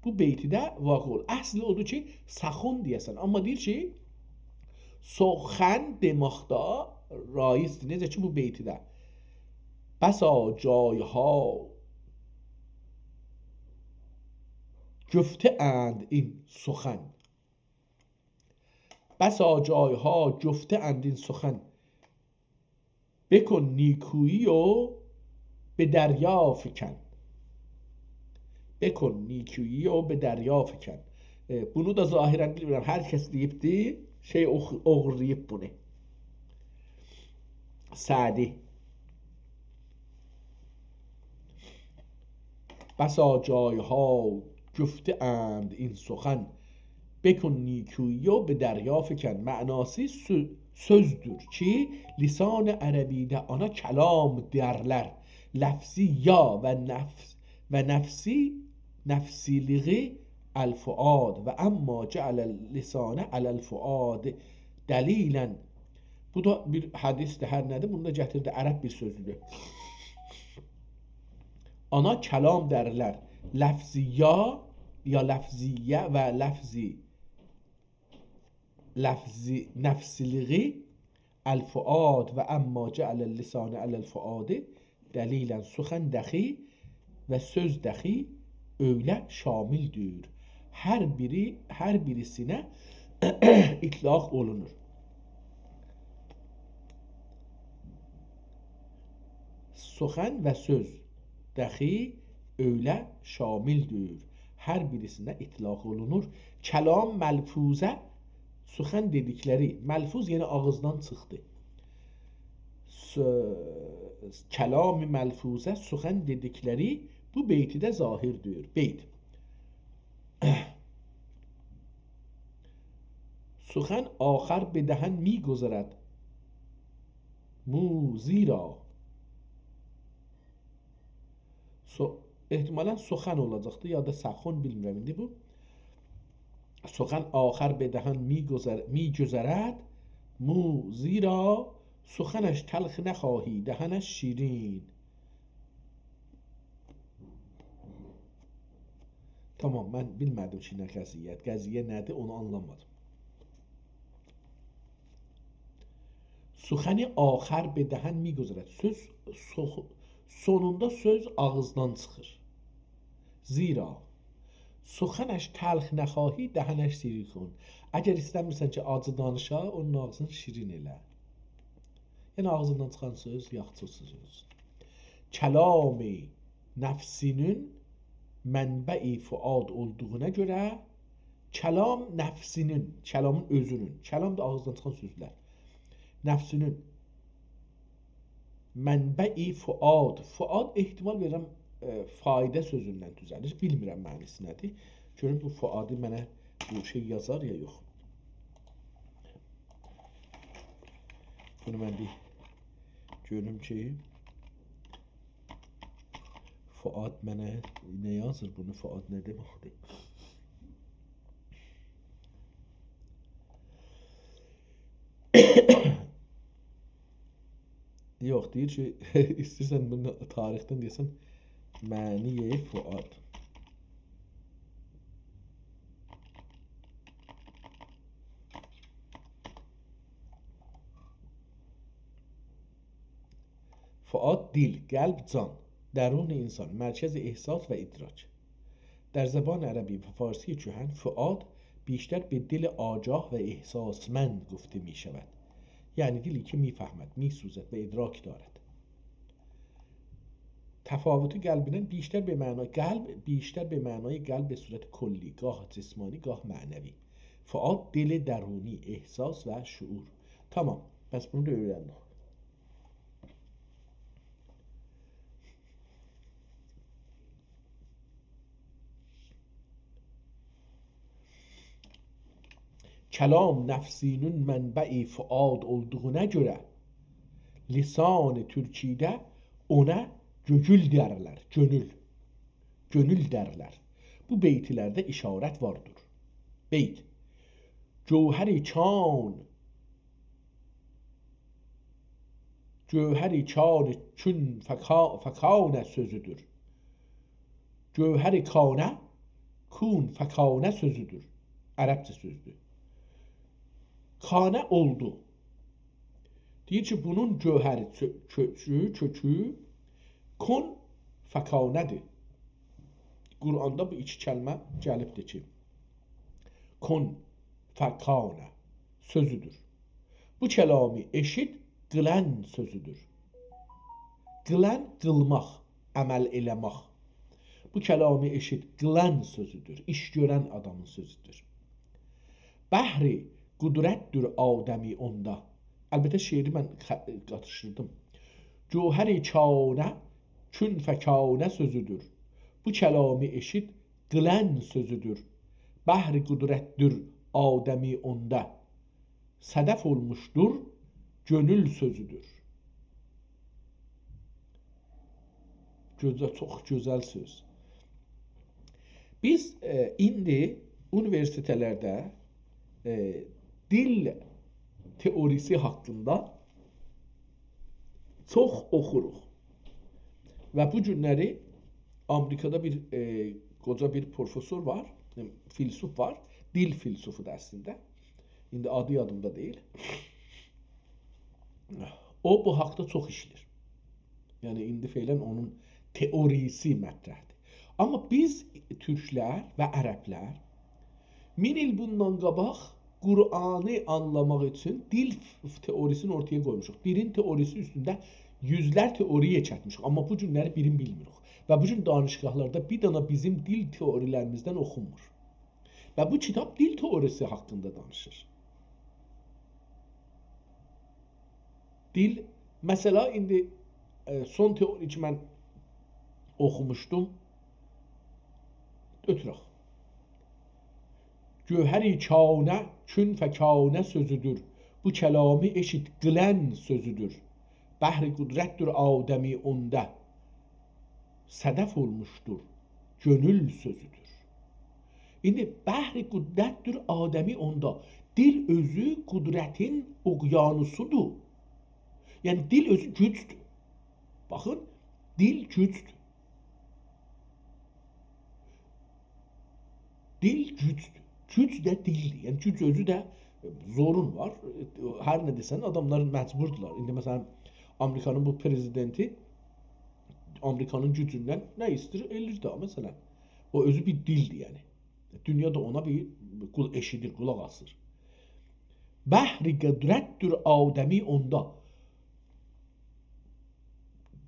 بو بیتیده واقع اولور. اصلی اودور کی، سخون دئیه‌سن. آمما دئییر کی، سخن دئمکده رایج‌دیر. نئجه کی، بو بیتیده. بسا جای‌ها گفته‌اند این سخن. بسا جای‌ها گفته‌اند این سخن. بکن نیکویی و به دریا فکن. بکن نیکویی و به دریا فکن. ائ، بونو دا ظاهراً بیلمیرم، هر کس دئییبدی، شئی اوخ-، اوغورلاییب بونو. سعدی. بسا جای‌ها گفته‌اند این سخن، بکن نیکویی و به دریا فکن. معناسی سؤ-، سؤزدور کی، لسان عربی‌ده اونا کلام دئرلر. لفظی یا و نفس-، و نفسی، نفسی‌لیغی الفؤاد و اما جعل اللسان علی الفؤاد دلیلاً. بو دا بیر حدیثدیر، هر نه‌دیر، بونو دا گتیردی، عرب بیر سؤزودور. اونا کلام دئرلر. لفظی یا، یا لفظیه و لفظی، لفظی، نفسی‌لیغی الفؤاد و اما جعل اللسان علی الفؤاد دلیلاً، سخن دخی و سؤز دخی اؤیله شاملدور. هر بیری، هر بیریسینه اطلاق اولونور. سخن و سؤز دخی اؤیله شاملدور. هر بیریسینه اطلاق اولونور. کلام ملفوظه، سخن دئدیکلری، ملفوظ یعنی آغیزدان چیخدی. سؤ-، کلام ملفوظه، سخن دئدیکلری بو بیتیده ظاهردور. بیت. سخن آخر به دهن می‌گذرد مو زیرا. سو-، احتمالاً سخن اولاجاقدی، یا دا سخن، بیلمیرم ایندی بو. سخن آخر به دهن می‌گذر-، می‌گذرد مو زیرا، سخنش تلخ نخواهی، دهنش شیرین. تامام، من بیلمه‌دیم کی، نه قضیه، قضیه نه‌دیر، اونو آنلامادیم. سخن آخر به دهن می‌گذرد. سؤز سو-، سونوندا سؤز آغیزدان چیخیر. زیرا، سخنش تلخ نخواهی، دهنش شیرین کن. اگر ایسته‌میرسن کی، آجی دانیشا، اونون آغزینی شیرین ائله. یعنی آغزیندان چیخان سؤز یاخشی سؤز اولسون. کلام نفسی‌نین منبعی فؤاد اولدوغونا گؤره، کلام نفسی‌نین، کلامین اؤزونون، کلام دا آغیزدان چیخان سؤزلر. نفسی‌نین منبعی فؤاد. فؤاد احتمال وئریرم، ائ، فایده سؤزوندن دوزه‌لیر. بیلمیرم معناسی نه‌دیر. گؤروم بو فؤادی منه بو شئی یازار یا یوخ. بونو من بیر گؤروم کی، فؤاد منه نه یازیر، بونو فؤاد نه دئمکدیر؟ یوخ، دئییر کی، ایسته‌ییرسن بونو تاریخدن دئیه‌سن، معنی فؤاد. فؤاد، دل، قلب، جان، درون انسان، مرکز احساس و ادراک. در زبان عربی و فارسی کهن، فؤاد بیشتر به دل آگاه و احساسمند گفته می‌شود، یعنی دلی که می‌فهمد، می‌سوزد و ادراک دارد. تفاوت قلبینن بیشتر به معنا، قلب بیشتر به معنای قلب به صورت کلی، گاه جسمانی، گاه معنوی. فؤاد دل درونی، احساس و شعور. تامام، پس بونو دا اؤیرندیک. کلام نفسی‌نین منبعی فؤاد اولدوغونا گؤره لسان ترکی‌ده اونا گؤگول دئرلر، گؤنول. گؤنول دئرلر. بو بیتلرده اشارت واردیر. بیت. گوهر کان، گوهر کان چون فکا-، فکانه سؤزودور. گوهر کانه، کون فکانه سؤزودور. عربجه سؤزدور. کانه اولدو. دئییر کی، بونون گوهری، چؤ-، کؤکو، کؤکو، کون فکانه‌دیر. قرآندا بو ایکی کلمه گلیبدیر کی، کون فکانه سؤزودور. بو کلامی ائشیت، قیلن سؤزودور. قیلن، قیلماق، عمل ائله‌مک. بو کلامی ائشیت، قیلان سؤزودور، ایش گؤرن آدامین سؤزودور. بحر قدرتدیر آدمی اوندا. البته، شعری من خ-، قاتیشدیردیم. گوهر کانه، کن فکانه سؤزودور. بو کلامی ائشیت، قیلان سؤزودور. بحر قدرتدیر آدمی اوندا. صدف اولموشدور، گؤنول سؤزودور. گؤزل، چوخ گؤزل سؤز. بیز، ائ، ایندی اونیوئرسیتئتلرده، ائ، دیل تئوریسی حاقیندا چوخ اوخوروق. و بو گونلری آمریکادا بیر، ائ، قوجا بیر پروفسور وار، ائ، فیلسوف وار، دیل فیلسوفو دا اصلینده. ایندی آدی یادیمدا دئییل. او، بو حاقدا چوخ ایشله‌ییر. یعنی، ایندی فعلاً اونون تئوریسی مطرحدیر. آمما بیز، تورکلر و عربلر، مین ایل بوندان قاباق قرآنی آنلاماق اوچون دیل ف-، تئوریسینی اورتایا قویموشوق. دیلین تئوریسی اوستونده یوزلر تئوری یئکلتمیشیک. آمما بو گونلری بیرینی بیلمیریک. و بو گون دانشگاهلاردا بیر دانا بیزیم دیل تئوریلریمیزدن اوخونمور. و بو کیتاب دیل تئوریسی حاقیندا دانیشیر. دیل، مثلا، ایندی، ائ، سون تئوری کی، من اوخوموشدوم. اؤتورک. گوهر کانه، کن فکانه سؤزودور. بو کلامی ائشیت، قیلان سؤزودور. بحر قدرتدیر آدمی اوندا. صدف اولموشدور، گؤنول سؤزودور. ایندی بحر قدرتدیر آدمی اوندا. دیل اؤزو قدرتین اقیانوسودور. یعنی، دیل اؤزو گوجدور. باخین، دیل گوجدور. دیل گوجدور. گوج ده دیلدیر. یعنی، گوج اؤزو ده، ائ، زورون وار. ائ، هر نه دئسن، آداملار مجبوردولار. ایندی، مثلا، آمریکانین بو پرزیدنتی آمریکانین گوجوندن نه ایسته‌ییر، ائله‌ییر ده، مثلا. او اؤزو بیر دیلدیر، یعنی. دونیا دا اونا بیر قول-، ائشیدیر، قولاق آسیر. بحر قدرتدیر آدمی اوندا.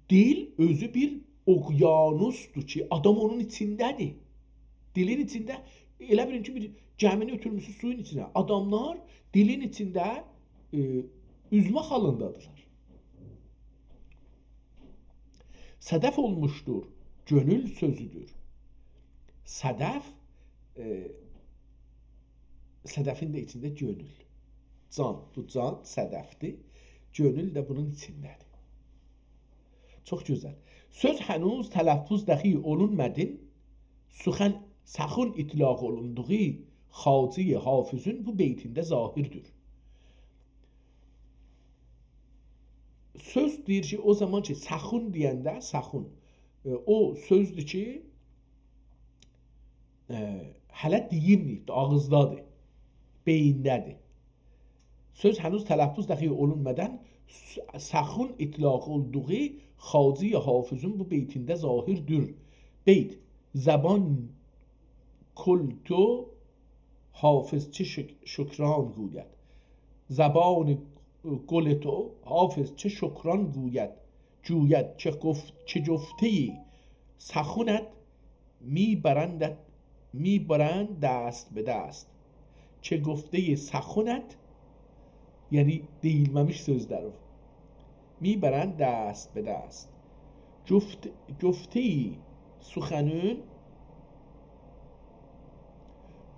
دیل اؤزو بیر اقیانوسدور کی، آدام اونون ایچینده‌دیر. دیلین ایچینده، ائله بیلین کی، بیر گمینی اؤتورموسونوز سویون ایچینه. آداملار دیلین ایچینده، ائ، اوزمه حالیندادیرلار. صدف اولموشدور، گؤنول سؤزودور. صدف، ائ، صدفین ده ایچینده گؤنول. جان، بو جان صدفدیر. گؤنول ده بونون ایچینده‌دیر. چوخ گؤزل. سؤز هنوز تلفظ دخیل اولونمادین، سخن، سخن اطلاق اولوندوغو خواجهٔ حافظون بو بیتینده ظاهردیر. سؤز دئییر کی، او زامان کی، سخن دئینده، سخن، ائ، او سؤزدور کی، ائ، هله دئییلمه‌ییبدیر، آغیزدادیر، بئیینده‌دیر. سؤز هنوز تلفظ دخیل اولونمادان س-، سخن اطلاق اولدوغو خواجهٔ حافظون بو بیتینده ظاهردیر. بیت: زبان قول تو حافظ چه شک-، شکران گوید. زبان قول تو حافظ چه شکران گوید. جوید که گفت، که گفته‌ای سخنت می‌برندت، می‌برند دست به دست. که گفته‌ای سخنت، یعنی دئییلمه‌میش سؤزلری، می‌برند دست به دست. گفت-، گفته‌ای سخنون،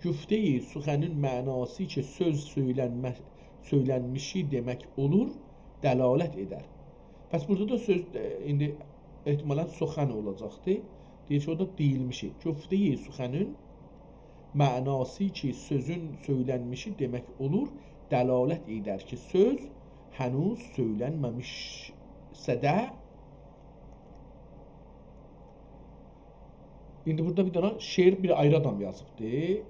گفته‌ای سخنون معناسی کی، سؤز سؤیلنمه-، سؤیلنمیشی دئمک اولور، دلالت ائدر. پس بورادا دا سؤز، ائ، ایندی احتمالاً سخن اولاجاقدی. دئییر کی، اورادا دئییلمیشی. گفته‌ای سخنون معناسی کی، سؤزون سؤیلنمیشی دئمک اولور، دلالت ائدر کی، سؤز هنوز سؤیلنمه‌میشسه ده، ایندی بورادا بیر دنه شعر بیر آیری آدام یازیبدی.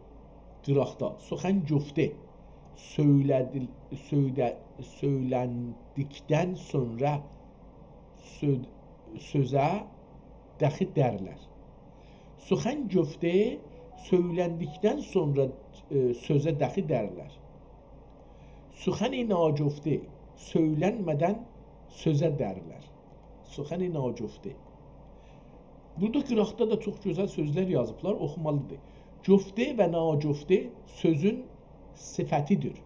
قیراقدا. سخن گفته، سؤیله‌دیل-، سؤیله-، سؤیلندیکدن سونرا سؤ-، سؤزه دخی درلر. سخن گفته، سؤیلندیکدن سونرا، ائ، سؤزه دخی درلر. سخن ناگفته، سؤیلنمه‌دن سؤزه درلر. سخن ناگفته. بورادا قیراقدا دا چوخ گؤزل سؤزلر یازیبلار، اوخومالیدیر. گفته و ناگفته سؤزون صفتیدیر.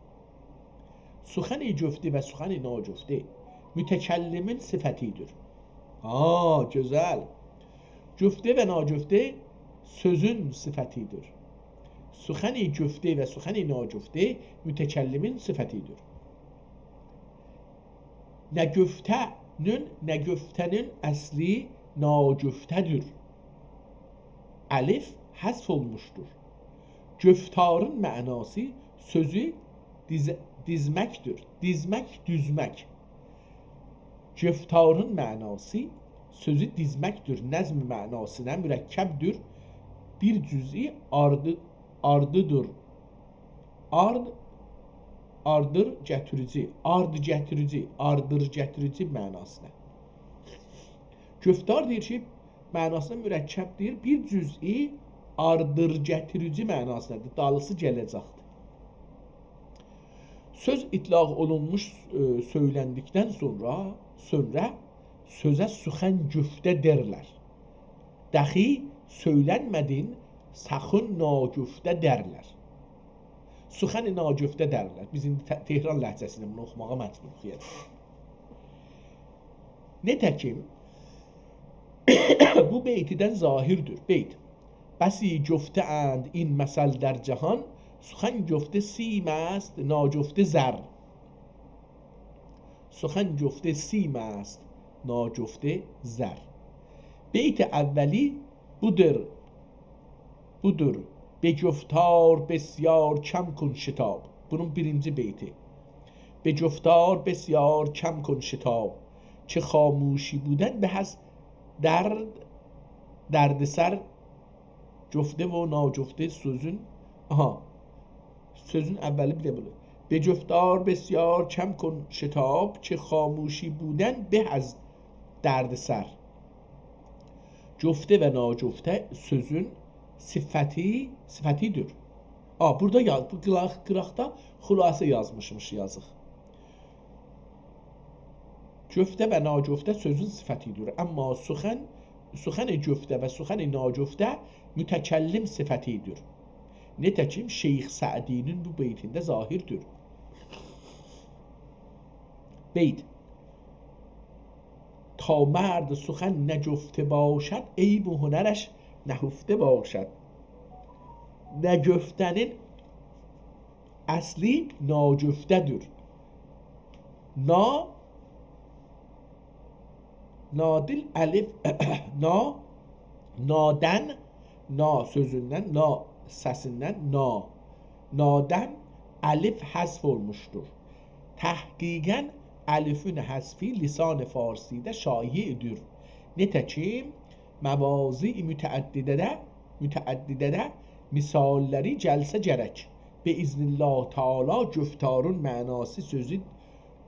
سخن گفته و سخن ناگفته متکلمین صفتیدیر. ها، گؤزل. گفته و ناگفته سؤزون صفتیدیر. سخن گفته و سخن ناگفته متکلمین صفتیدیر. نگفته‌نین، نگفته‌نین اصلی ناگفته‌دیر. الف حذف اولموشدور. گفتارین معناسی سؤزو دیز-، دیزمکدیر. دیزمک، دوزمک. گفتارین معناسی سؤزو دیزمکدیر. نظم معناسینا مرکبدیر. بیر جزئی آردی-، آردیدیر. آرد، آردیر گتیریجی، آرد گتیریجی، آردیر گتیریجی معناسینا. گفتار دئییر کی، معناسینا مرکبدیر، بیر جزئی آردیر گتیریجی معناسیندادیر. دالیسی گله‌جکدیر. سؤز اطلاق اولونموش، ائ، سؤیلندیکدن سونرا، سونرا سؤزه سخن گفته دئرلر. دخی سؤیلنمه‌دین، سخن ناگفته دئرلر. سخن ناگفته دئرلر. بیز ایندی ته-، تهران لهجه‌سی ایله بونو اوخوماغا مجبوروق، یعنی. نتکیم، بو بیتدن ظاهردیر. بیت. بسی گفته‌اند این مثل در جهان، سخن گفته سیم است، ناگفته زر. سخن گفته سیم است، ناگفته زر. بیت اولی بودور، بودور: «به گفتار بسیار کم کن شتاب.» بونون بیرینجی بیتی. «به گفتار بسیار کم کن شتاب، که خاموشی بودن به از درد، دردسر.» گفته و ناگفته سؤزون، آها، سؤزون اولی بیر ده بودور: «به گفتار بسیار کم کن شتاب، که خاموشی بودن به از دردسر.» گفته و ناگفته سؤزون صفتی، صفتیدیر. آ، بورادا یا-، بو قیراق-، قیراقدا خلاصه یازمیشمیش، یازیق. گفته و ناگفته سؤزون صفتیدیر. اما سخن، سخن گفته و سخن ناگفته متکلم صفتیدیر. نتکیم شیخ سعدی‌نین بو بیتینده ظاهردیر. بیت. تا مرد سخن نگفته باشد، عیب و هنرش نهفته باشد. نگفتنین اصلی ناگفته‌دیر. نا، نادیل الف، نا، نادن، نا سؤزوندن، نا سسیندن، نا، نادن الف حذف اولموشدور. تحقیقاً الفین حذفی لسان فارسیده شایعدیر. نتکیم مواضع متعدده‌ده، متعدده‌ده مثاللاری گلسه گرک. به اذن الله تعالی گفتارین معناسی سؤزو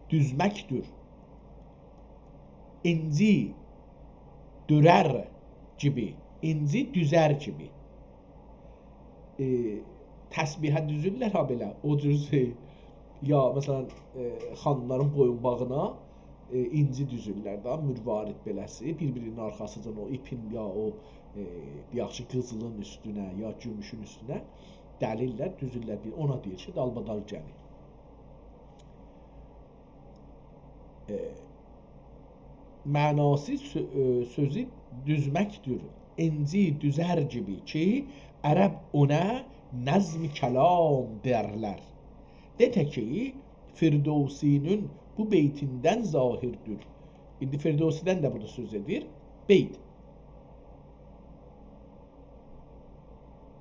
دوزمکدیر. اینجی دؤرر کیمی، اینجی دوزر کیمی. ائ، تسبیحه دوزورلر ها بئله، او جور، ائ، یا مثلا، ائ، خانیملارین بویونباغینا، ائ، اینجی دوزورلر ده، مروارید بئله‌سی، بیر-بیرینین آرخاسیجان او ایپین یا او، ائ، دئیک کی، قیزیلین اوستونه، یا گوموشون اوستونه دلیرلر، دوزورلر بیر، اونا دئییر کی، دالبادال گلیر. ائ، معناسی سؤ-، ائ، سؤزو دوزمکدیر. اینجی دوزر کیمی کی، عرب اونا نظم کلام دئرلر. نتکیم فردوسی‌نین بو بیتیندن ظاهردیر. ایندی فردوسی‌دن ده بورادا سؤز ائدیر. بیت.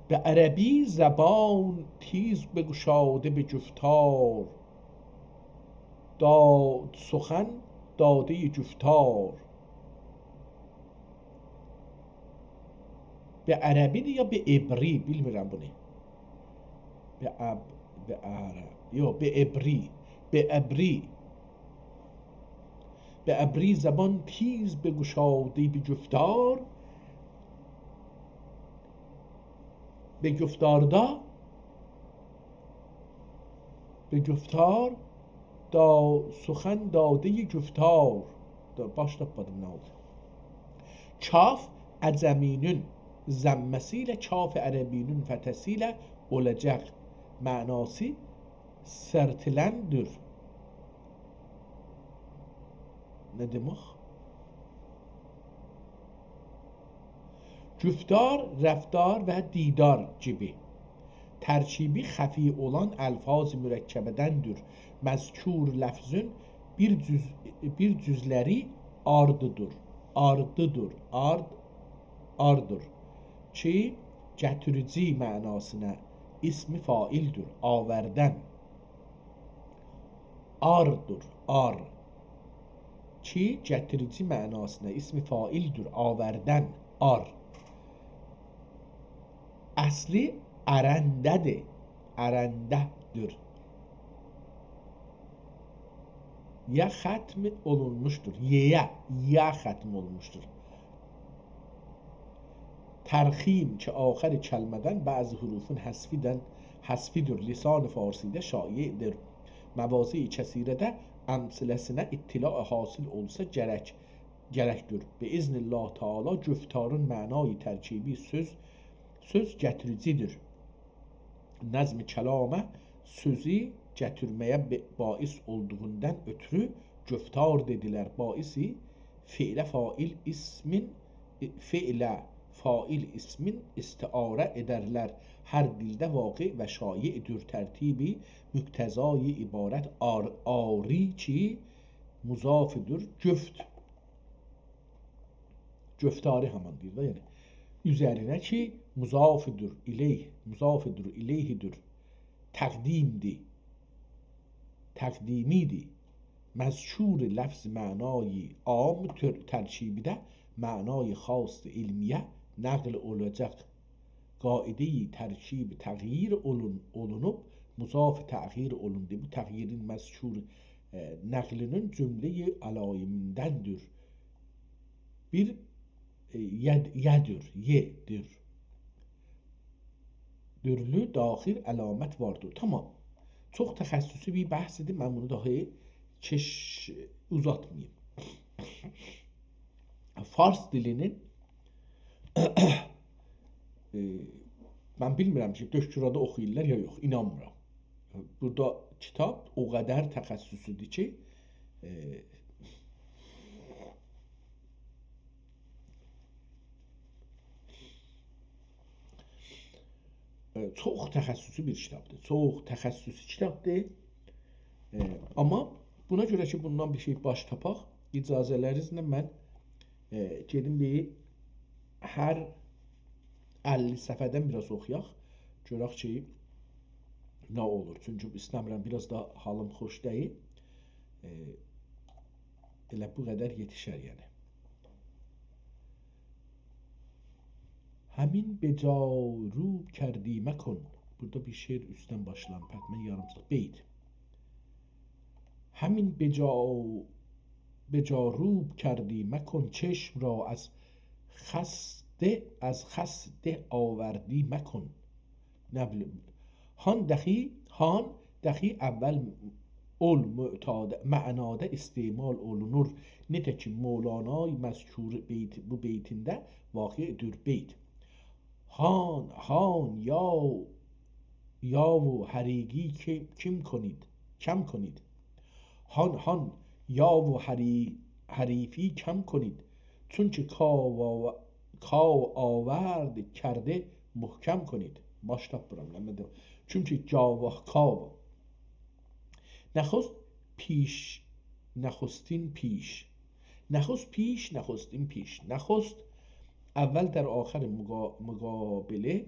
به عربی زبان تیز بگشاده به گفتار، داد سخن دادهٔ گفتار. به عربی‌دیر یا به عبری، بیلمیرم بونو. به عب-، به عرب، یوخ، به عبری، به عبری. به عبری زبان تیز بگشاده به گفتار، به گفتاردا، به گفتار، دا-، سخن دادهٔ گفتار. دا-، باش تاپمادیم نه اولدو. کاف عجمی‌نین ضمه‌سی ایله کاف عربی‌نین فتحه‌سی ایله اولاجاق معناسی سرتیلندیر. نه دئمک؟ گفتار، رفتار و دیدار کیمی ترکیبی خفی اولان الفاظ مرکبه‌دندیر. مذکور لفظین بیر جز، بیر جزلری آرددیر. آرددیر. آرد، آردیر. کی، گتیریجی معناسینا اسم فاعلدیر. آوردن. آردیر. آر. کی، گتیریجی معناسینا اسم فاعلدیر. آوردن. آر. اصلی ارنده‌دیر. ارنده‌دیر. یا ختم اولونموشدور. یه‌یه، یا ختم اولونموشدور. ترخیم کی، آخر کلمه‌دن بعضی حروفون حذفیدن، حذفیدیر. لسان فارسیده شایعدیر. مواضع کثیره‌ده امثله‌سینه اطلاع حاصل اولسا گرک، گرکدیر. باذن الله تعالی گفتارین معنای ترکیبی سؤز، سؤز گتیریجی‌دیر. نظم کلاما سؤزو گتیرمه‌یه ب، باعث اولدوغوندان اؤترو گفتار دئدیلر. باعثی فعله فاعل اسمین، فعله فاعل اسمین استعاره ائدرلر. هر دیلده واقع و شایع‌دیر. ترتیبی مقتضای عبارت آر، آری کی، مضاف‌دور. گفت گفتاری همان دئییر ده، یعنی. اوزرینه کی، مضاف‌دور الیه، مضاف‌دور الیه‌دیر. تقدیم‌دیر. تقدیمی‌دیر. مذکور لفظ معنای عام تر، ترکیبیده معنای خاص علمیه نقل اولاجاق. قاعده‌ی ترکیب تغییر اولون، اولونوب، مضاف تغییر اولوندو. بو تغییرین مذکور، ائ، نقلینین جمله‌ی علایمیندندیر. بیر، ائ، ید، یه‌دیر، یه‌دیر. دورلو داخل علامت واردیر. تامام. چوخ تخصصی بیر بحث ایدی. من بونو داها کئش، اوزاتماییم. فارس دیلینین، ائ، من بیلمیرم کی، دکترادا اوخویورلار یا یوخ، اینانمیرام. بورادا کیتاب او قدر تخصصی‌دیر کی، ائ، ائ، چوخ تخصصی بیر کیتابدیر. چوخ تخصصی کیتابدیر. ائ، آمما بونا گؤره کی، بوندان بیر شئی باش تاپاق، اجازه‌لرینیزله من، ائ، گئدیم بیر هر اللی صفحه‌دن بیر آز اوخویاق. گؤرک کی، نه اولور. چونکی ایسته‌میرم، بیر آز دا حالیم خوش دئییل. ائ، ائله بو قدر یئتیشر، یعنی. همین بجاروب کردی مکن. بورادا بیر شعر اوستدن باشلانیب، حتماً یاریم ساعات. بیت. همین بجا، بجاروب کردی مکن، چشم را از خسته، از خسته آوردی مکن. نه بیلیم. هان دخی، هان دخی اول اول معتاد، معنادا استعمال اولونور. نئجه کی، مولانای مذکور بیت، بو بیتینده واقع‌دور بیت. هان، هان، یا، یا و حریگی کی، کیم کنید، کم کنید. هان، هان، یا و حری، حریفی کم کنید. چونکی کاو، کاو آورد کرده محکم کنید. باش تاپمیرام، من ده. چونکی گاوه، کاو. نخست پیش، نخستین پیش. نخست پیش، نخستین پیش. نخست اول در آخر مقا، مقابله،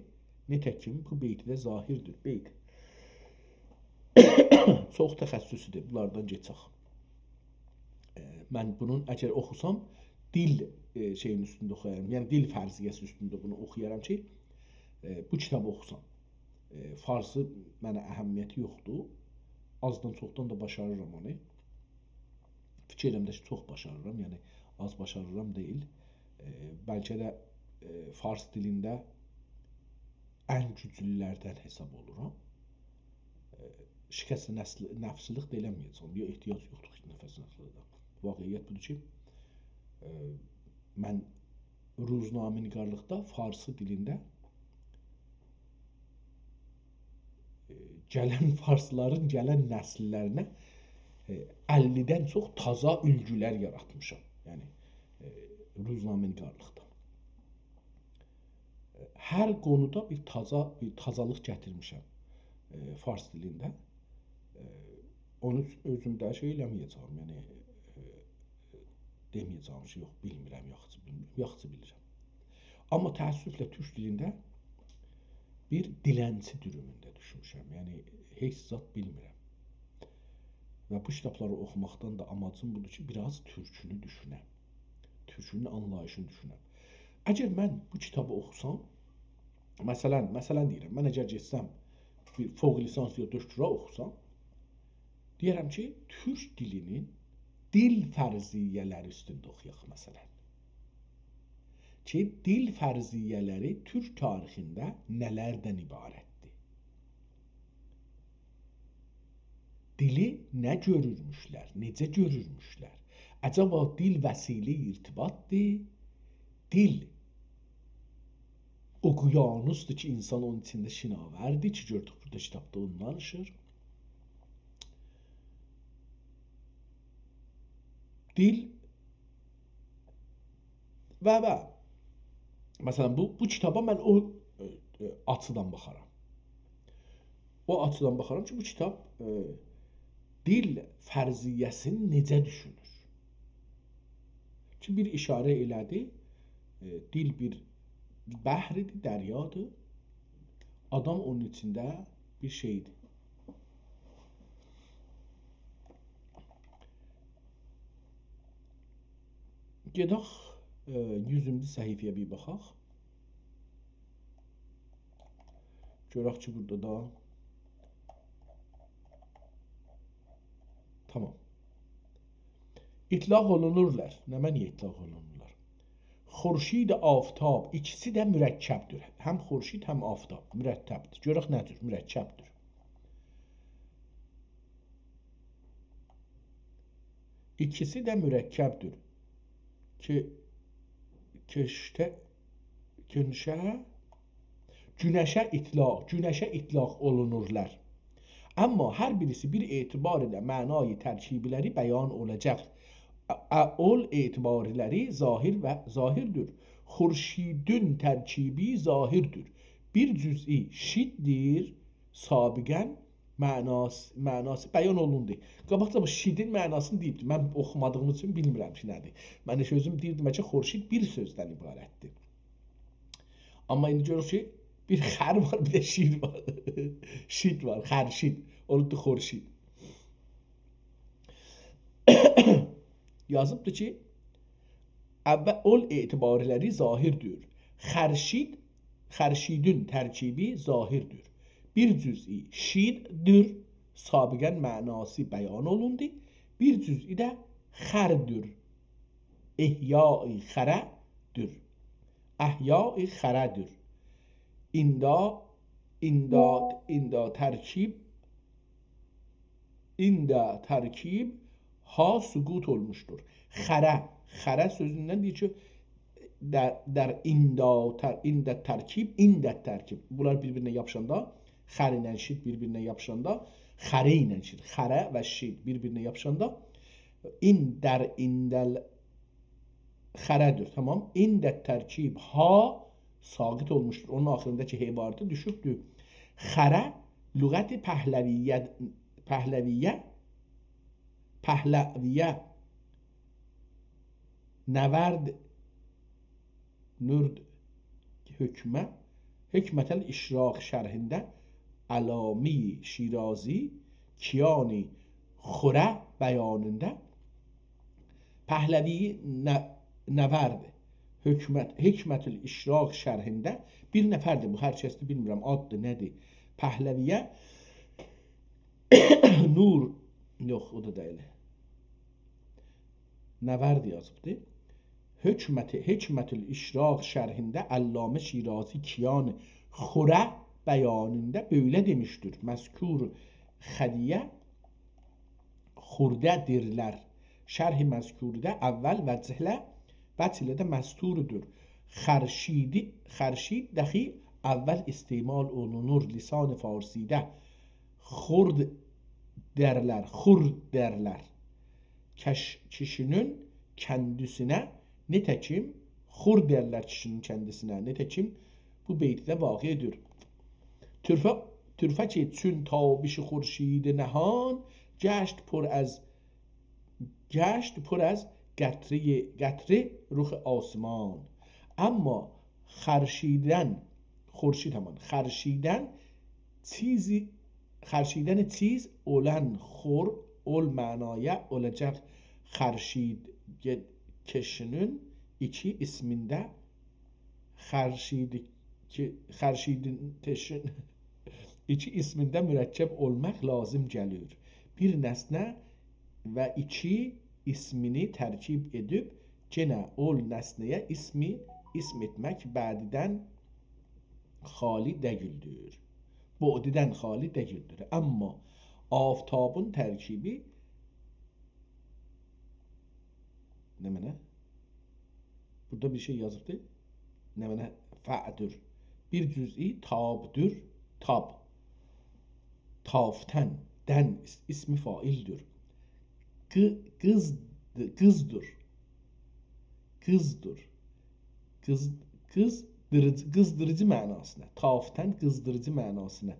نتکین بو بیتده ظاهردیر. بیت. چوخ تخصصی‌دیر، بونلاردان کئچک. ائ، من بونون اگر اوخوسام، دیل، ائ، شئیین اوستونده اوخویارام، یعنی دیل فرضیه‌سی اوستونده بونو اوخویارام کی، ائ، بو کیتابی اوخوسام. ائ، فارسی منه اهمیتی یوخدور. آزدان چوخدان دا باشاریرام اونو. فیکیر ائدیرم ده کی، چوخ باشاریرام، یعنی آز باشاریرام دئییل. ائ، بلکه ده، ائ، فارس دیلینده ان گوجلولردن حساب اولورام. ائ، شکست نسل، نفسی‌لیک ده ائله‌مه‌یه‌جم. یوخ، احتیاج یوخدور شکست نفسی‌لیک ده. واقعیت بودور کی، ائ، من روزنامه‌نگارلیقدا، فارسی دیلینده، ائ، گلن فارسلارین گلن نسیللرینه، ائ، اللی‌دن چوخ تازا اولگولر یاراتمیشام. یعنی، ائ، روزنامه‌نگارلیقدا. هر قونودا بیر تازا، بیر تازالیق گتیرمیشم، ائ، فارس دیلینده. ائ، اونو اؤزوم ده شئی ائله‌مه‌یه‌جه‌یم، یعنی، ائ، دئمه‌یه‌جه‌یم کی، یوخ، بیلمیرم، یاخشی بیلمیرم، یاخشی بیلیرم. آمما تأسفله تورک دیلینده بیر دیلنچی دوروموندا دوشموشم، یعنی هئچ زاد بیلمیرم. و بو کیتابلاری اوخوماقدان دا آماجیم بودور کی، بیر آز تورکونو دوشونم. تورکونون آنلاییشینی دوشونم. اگر من بو کیتابی اوخوسام، مثلا، مثلا دئییرم، من اگر گئتسم بیر فوق لیسانس یا دکترا اوخوسام، دئیه‌رم کی، تورک دیلینین دیل فرضیه‌لری اوستونده اوخویاق، مثلا. کی، دیل فرضیه‌لری تورک تاریخینده نه‌لردن عبارتدیر؟ دیلی نه گؤرورموشلر، نئجه گؤرورموشلر؟ عجبا دیل وسیله‌ی ارتباطدیر؟ دیل اقیانوسدور کی، اینسان اونون ایچینده شناوردیر کی، گؤردوک بورادا کیتابدا اوندان دانیشیر. دیل و، و. مثلا، بو، بو کیتابا من او، ائ، ائ، آچیدان باخارام. او آچیدان باخارام کی، بو کیتاب، ائ، دیل فرضیه‌سینی نئجه دوشونور؟ کی، بیر ایشاره ائله‌دی، ائ، دیل بیر بحردیر، دریادیر. آدام اونون ایچینده بیر شئیدیر. گئدک، ائ، یوزونجو صفحه‌یه بیر باخاق. گؤرک کی، بورادا دا. تامام. اطلاق اولونورلار. نمنه‌یه اطلاق اولونورلار؟ خورشید، آفتاب، ایکیسی ده مرکب‌دیر. هم خورشید، هم آفتاب مرکب‌دیر. گؤرک نه جور مرکب‌دیر. ایکیسی ده مرکب‌دیر. کی، کشته، کنشه، گونشه اطلاق، گونشه اطلاق اولونورلار. آمما هر بیریسی بیر اعتبار ایله معنای ترکیبی‌لری بیان اولاجاق. ا، ا، اول اعتبارلری ظاهر و ظاهردیر. خورشیدین ترکیبی ظاهردیر. بیر جزئی شیددیر، سابقاً معناس-، معناسی بیان اولوندو. قاباقجا بو شیدین معناسینی دئییبدی. من اوخومادیغیم اوچون بیلمیرم کی، نه‌دیر. من هئچ اؤزوم دئییردیم کی، خورشید بیر سؤزدن عبارتدیر. آمما ایندی گؤروروک کی، بیر خر وار، بیر ده شیر وار. شید وار، خرشید. اولوبدو خورشید. یازیبدی کی، اول اعتبارلری ظاهردیر. خرشید، خرشیدین ترکیبی ظاهردیر. بیر جزئی شیددیر، سابقاً معناسی بیان اولوندو. بیر جزئی ده خردیر. احیای خردیر. احیای خردیر. ایندا، ایندا، ایندا ترکیب، ایندا ترکیب ها سقوط اولموشدور. خره، خره سؤزوندن دئییر کی، در، در ایندا تر-، ایندا ترکیب، ایندا ترکیب. بونلار بیر-بیرینه یاپیشاندا، خر ایله شید بیر-بیرینه یاپیشاندا، خره ایله شید، خره و شید بیر-بیرینه یاپیشاندا، این در ایندل خره‌دیر، تامام. عند ترکیب ها ساقط اولموشدور. اونون آخیریندا کی ه واردی، دوشوبدور. خره لغت پهلویه، پهلویه، پهلویه، نورد، نورد حکمه، حکمت الاشراق شرحینده علامه شیرازی، کیان خوره بیانینده پهلوی ن-، نورد حکمت، حکمت الاشراق شرحینده بیر نفردیر بو، هر کسدیر، بیلمیرم، آددیر، نه‌دیر. پهلویه نور، یوخ، او دا دئییل. نورد یازیبدی. حکمت، حکمت الاشراق شرحینده علامه شیرازی کیان خوره بیانینده بئله دئمیشدیر: مذکور خدیه خورده‌دیرلر. شرح مذکورده اول وجهله، وجهله ده مستوردور. خورشیدی، خورشید داخی اول استعمال اولونور لسان فارسی‌ده. خور دئرلر، خور دئرلر. کش-، کیشی‌نین کندیسینه، نئته‌کیم، خور دئرلر کیشی‌نین کندیسینه، نئته‌کیم، بو بیتده واقع‌دیر. تورفه، تورفه کی چون تابش خورشید نهان، گشت پر از گشت پر از قطرهٔ، قطره رخ آسمان. اما خورشیددن، خورشید همان، خورشیددن چیزی، خورشیددن چیز اولان خور، اول معنایا اولاجاق خورشید گ-، کشی‌نین ایکی اسمینده خورشید کی-، خورشیدین تشین-، ایکی اسمینده مرکب اولماق لازیم گلیر. بیر نسنه و ایکی اسمینی ترکیب ائدیب، گئنه اول نسنه‌یه اسمی، اسم ائتمک بعدیدن خالی دئییلدیر. بعدیدن خالی دئییلدیر. اما آفتابین ترکیبی نمنه؟ بورادا بیر شئی یازیبدی. نمنه؟ فعدور. بیر جزئی تابدور. تاب. تافتن. دن اس-، اسم فاعلدور. قی-، قیز، قیزدیر. قیزدیر. قیز، قیزدیریجی، قیزدیریجی معناسینا. تافتن قیزدیریجی معناسینا.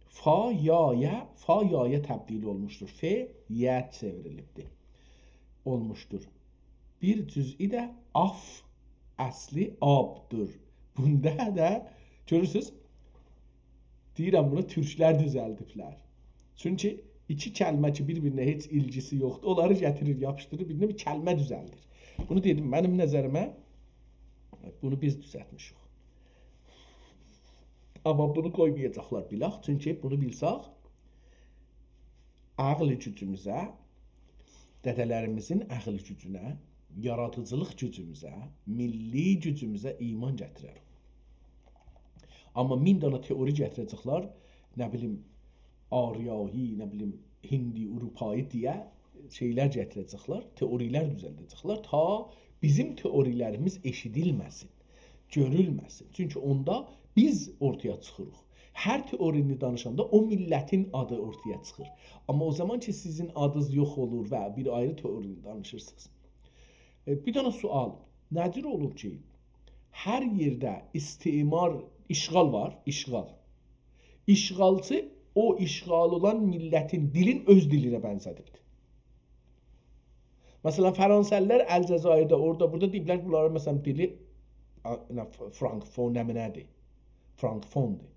فا، یا، یه، فا، یایا تبدیل اولموشدور. ف، یه چئوریلیبدیر. اولموشدور. بیر جزئی ده آف، اصلی آبدور. بوندا دا گؤرورسوز، دئییرم، بونو تورکلر دوزلدیبلر. چونکی ایکی کلمه کی، بیر-بیرینه هئچ ایلگیسی یوخدور، اونلاری گتیریر، یاپیشدیریر، بیر-بیرینه بیر کلمه دوزلدیر. بونو دئدیم، منیم نظریمه، بونو بیز دوزلتمیشیک. آمما بونو قویمایاجاقلار بیلک، چونکی بونو بیلسک، عقل گوجوموزه، دده‌لریمیزین عقل گوجونه، یارادیجیلیق گوجوموزه، میللی گوجوموزه ایمان گتیرر. آمما مین دانا تئوری گتیره‌جکلر، نه بیلیم، آریایی، نه بیلیم، هندی، آوروپایی دئیه شئیلر گتیره‌جکلر، تئوری‌لر دوزلده‌جکلر. تا بیزیم تئوری‌لریمیز ائشیدیلمه‌سین، گؤرولمه‌سین. چونکی اوندا بیز اورتایا چیخیریق. هر تئورینی دانیشاندا او میللتین آدی اورتایا چیخیر. آمما او زامان کی، سیزین آدینیز یوخ اولور و بیر آیری تئورینی دانیشیرسینیز. ائ، بیر دانا سؤال. نه جور اولور کی، هر یئرده استعمار، اشغال وار، اشغال. اشغالچی او اشغال اولان میللتین دیلین اؤز دیلینه بنزه‌دیبدیر. مثلا، فرانسه‌لی‌لر الجزایرده، اورادا، بورادا دئییبلر، بونلارین، مثلا، دیلی، آ، نه، ف-، فرانکفون، نه، نه‌دیر؟ فرانکفوندور.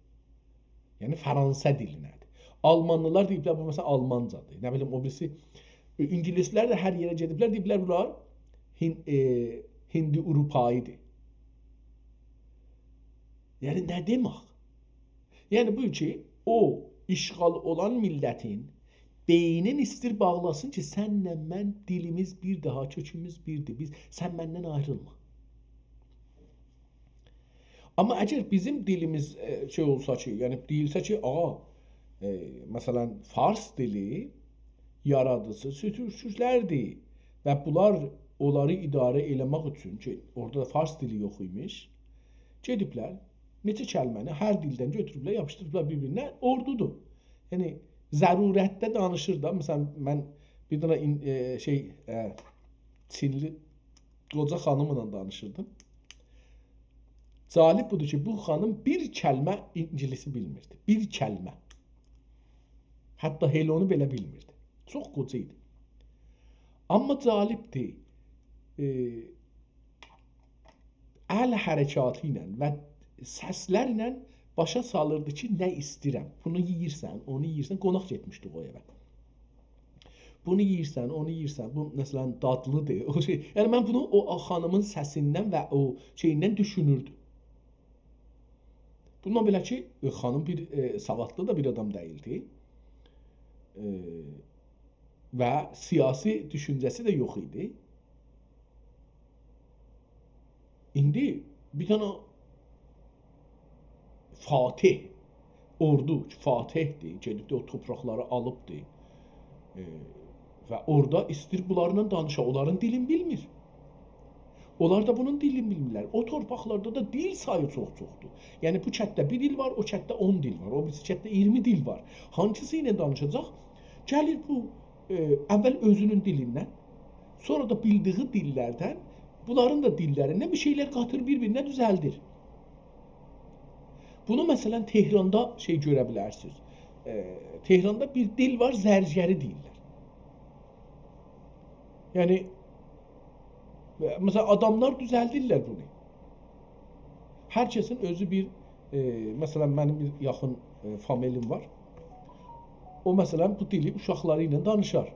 یعنی، فرانسه دیلینه‌دیر. آلمانلی‌لار دئییبلر، بو، مثلا، آلمانجادیر. نه بیلیم، او بیریسی، ائ، اینگیلیس‌لر ده هر یئره گئدیبلر، دئییبلر، بونلار هین-، ائ، هندی آوروپایی‌دیر. یعنی، نه دئمک؟ یعنی، بو کی، او اشغال اولان میللتین بئینین ایستیر باغلاسین کی، سنله من دیلیمیز بیر، داها کؤکوموز بیردیر. بیز، سن مندن آیریلما. آمما اگر بیزیم دیلیمیز، ائ، شئی اولسا کی، یعنی دئییلسه کی، آغا، ائ، مثلا، فارس دیلی یارادیجیسی تورکلردیر و بونلار اونلاری اداره ائله‌مک اوچون کی، اورادا دا فارس دیلی یوخ ایمیش، گئدیبلر، نئچه کلمه‌نی هر دیلدن گؤتوروبلر، یاپیشدیریبلار بیر-بیرینه، اوردودور. یعنی، ضرورتده دانیشیر دا. مثلا، من بیر دنه این-، ائ، شئی، ائ، چینلی قوجا خانیملا دانیشیردیم. جالب بودور کی، بو خانیم بیر کلمه اینگیلیسی بیلمیردی. بیر کلمه. حتی هلونو بئله بیلمیردی. چوخ قوجا ایدی. آمما جالبدیر، ائ، ال حرکاتی ایله و سسلرله باشا سالیردی کی، نه ایسته‌ییرم. بونو یئییرسن، اونو یئییرسن، قوناق گئتمیشدیک او ائوه. بونو یئییرسن، اونو یئییرسن، بو، مثلا، دادلی‌دیر، او شئی. یعنی، من بونو او، او خانیمین سسیندن و او شئییندن دوشونوردوم. بوندان بئله کی، ائ، خانیم بیر، ائ، سوادلی دا بیر آدام دئییلدی. ائ، و سیاسی دوشونجه‌سی ده یوخ ایدی. ایندی بیر دنه فاتح، اوردو، فاتح‌دیر، گئدیبدی او تورپاقلاری آلیبدی. ائ، و اورادا ایستیر بونلارلا دانیشا، اونلارین دیلینی بیلمیر. اونلار دا بونون دیلینی بیلمیرلر. او تورپاقلاردا دا دیل سایی چوخ چوخدور. یعنی بو کتده بیر دیل وار، او کتده اون دیل وار، او بیریسی کتده اییرمی دیل وار. هانسیسی ایله دانیشاجاق؟ گلیر بو، ائ، اول اؤزونون دیلیندن، سونرا دا بیلدیگی دیللردن، بونلارین دا دیللریندن بیر شئیلر قاتیر بیر-بیرینه، دوزلدیر. بونو، مثلا، تهراندا شئی گؤره بیلرسینیز. ائ، تهراندا بیر دیل وار، زرگری دئییرلر. یعنی، مثلا، آداملار دوزلدیرلر بونو. هر کسین اؤزو بیر، ائ، مثلا، منیم بیر یاخین، ائ، فامیلیم وار. او، مثلا، بو دیلی اوشاقلاری ایله دانیشار.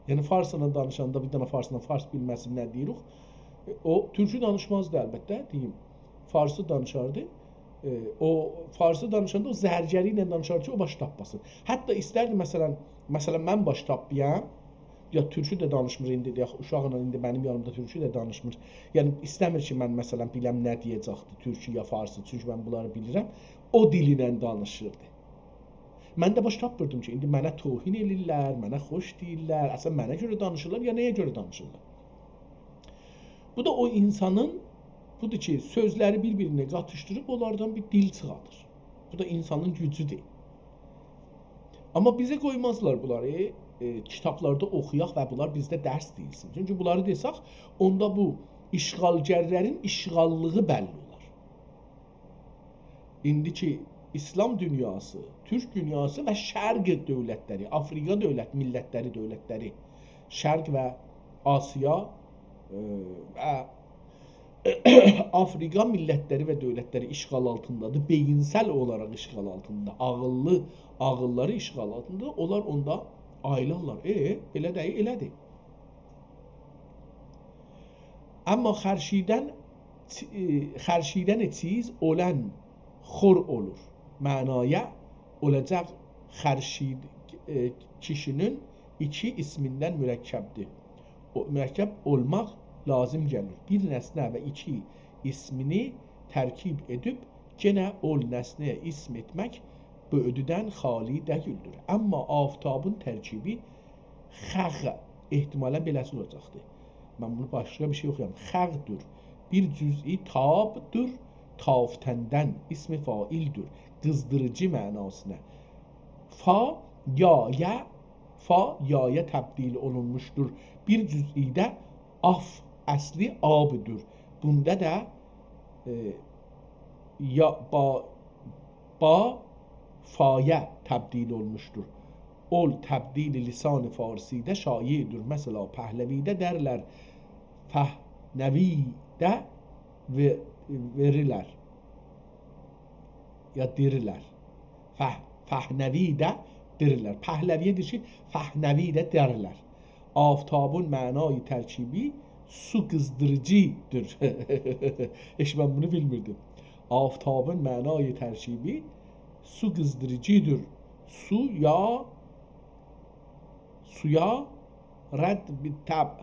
یعنی، فارسلا دانیشاندا بیر دنه فارسلا، فارس بیلمه‌سین نه دئییریک، ائ، او تورکو دانیشمازدی البته، دئییم. فارسی دانیشاردی. ائ، او فارسی دانیشاندا او زرگری ایله دانیشاردی کی، او باش تاپماسین. حتی ایستردی، مثلا، مثلا، من باش تاپمایام، یا تورکو ده دانیشمیر ایندی، دئیک، اوشاغینان ایندی منیم یانیمدا تورکو ده دانیشمیر. یعنی، ایسته‌میر کی، من، مثلا، بیلم نه دئیه‌جکدی، تورکو یا فارسی، چونکی من بونلاری بیلیرم. او دیل ایله دانیشیردی. من ده باش تاپمیردیم کی، ایندی منه توهین ائله‌ییرلر، منه خوش دئییرلر، اصلا منه گؤره دانیشیرلار، یا نه‌یه گؤره دانیشیرلار؟ بو دا او اینسانین، بودور کی، سؤزلری بیر-بیرینه قاتیشدیریب اونلاردان بیر دیل چیخادیر. بو دا اینسانین گوجودور. آمما بیزه قویمازلار بونلاری، ائ، کیتابلاردا اوخویاق و بونلار بیزده درس دئییلسین. چونکی بونلاری دئسک، اوندا بو اشغالگرلرین اشغاللیغی بللی اولار. ایندی کی، ایسلام دونیاسی، تورک دونیاسی و شرق دؤولتلری، آفریقا دؤولت، میللتلری، دؤولتلری، شرق و آسیا، ائ، و آفریقا میللتلری و دؤولتلری اشغال آلتیندادیر. بئیینسل اولاراق اشغال آلتیندا، عاغیللی، عاغیللاری اشغال آلتیندا، اونلار اوندا آییلارلار. ائ، بئله ده ائله‌دیر. آمما خورشیدن، چی-، ائ، خورشیدن چیز اولان خور اولور. معنایا اولاجاق خورشید، ائ، کیشی‌نین ایکی اسمیندن مرکبدیر. او، مرکب اولماق لازیم گلیر. بیر نسنه و ایکی اسمینی ترکیب ائدیب، گئنه اول نسنه‌یه اسم ائتمک بعدودن خالی دئییلدیر. آمما آفتابین ترکیبی خغ، احتمالا بئله‌سی اولاجاقدیر. من بونو باشقا بیر شئی اوخویام. خغ‌دور. بیر جزئی تاب‌دور. تافتندن، اسم فاعل‌دور. قیزدیریجی معناسینا. فا، یا، یا، فا، یایا تبدیل اولونموشدور. بیر جزئیده آف، اصلی آب‌دور. بوندا دا، ائ، یا، با، با فایا تبدیل اولموشدور. اول تبدیل لسان فارسی‌ده شایع‌دور. مثلا، پهلوی‌ده درلر، فهنوی‌ده و-، وئریلر. یا دیریلر. فه-، فهنوی‌ده دیریلر. پهلوی‌یه دئییر کی، فهنوی‌ده دیریلر. آفتابین معنای ترکیبی سو قیزدیریجی‌دیر. هئچ من بونو بیلمیردیم. آفتابین معنای ترکیبی سو قیزدیریجی‌دیر. سو یا، سویا رد بالطبع.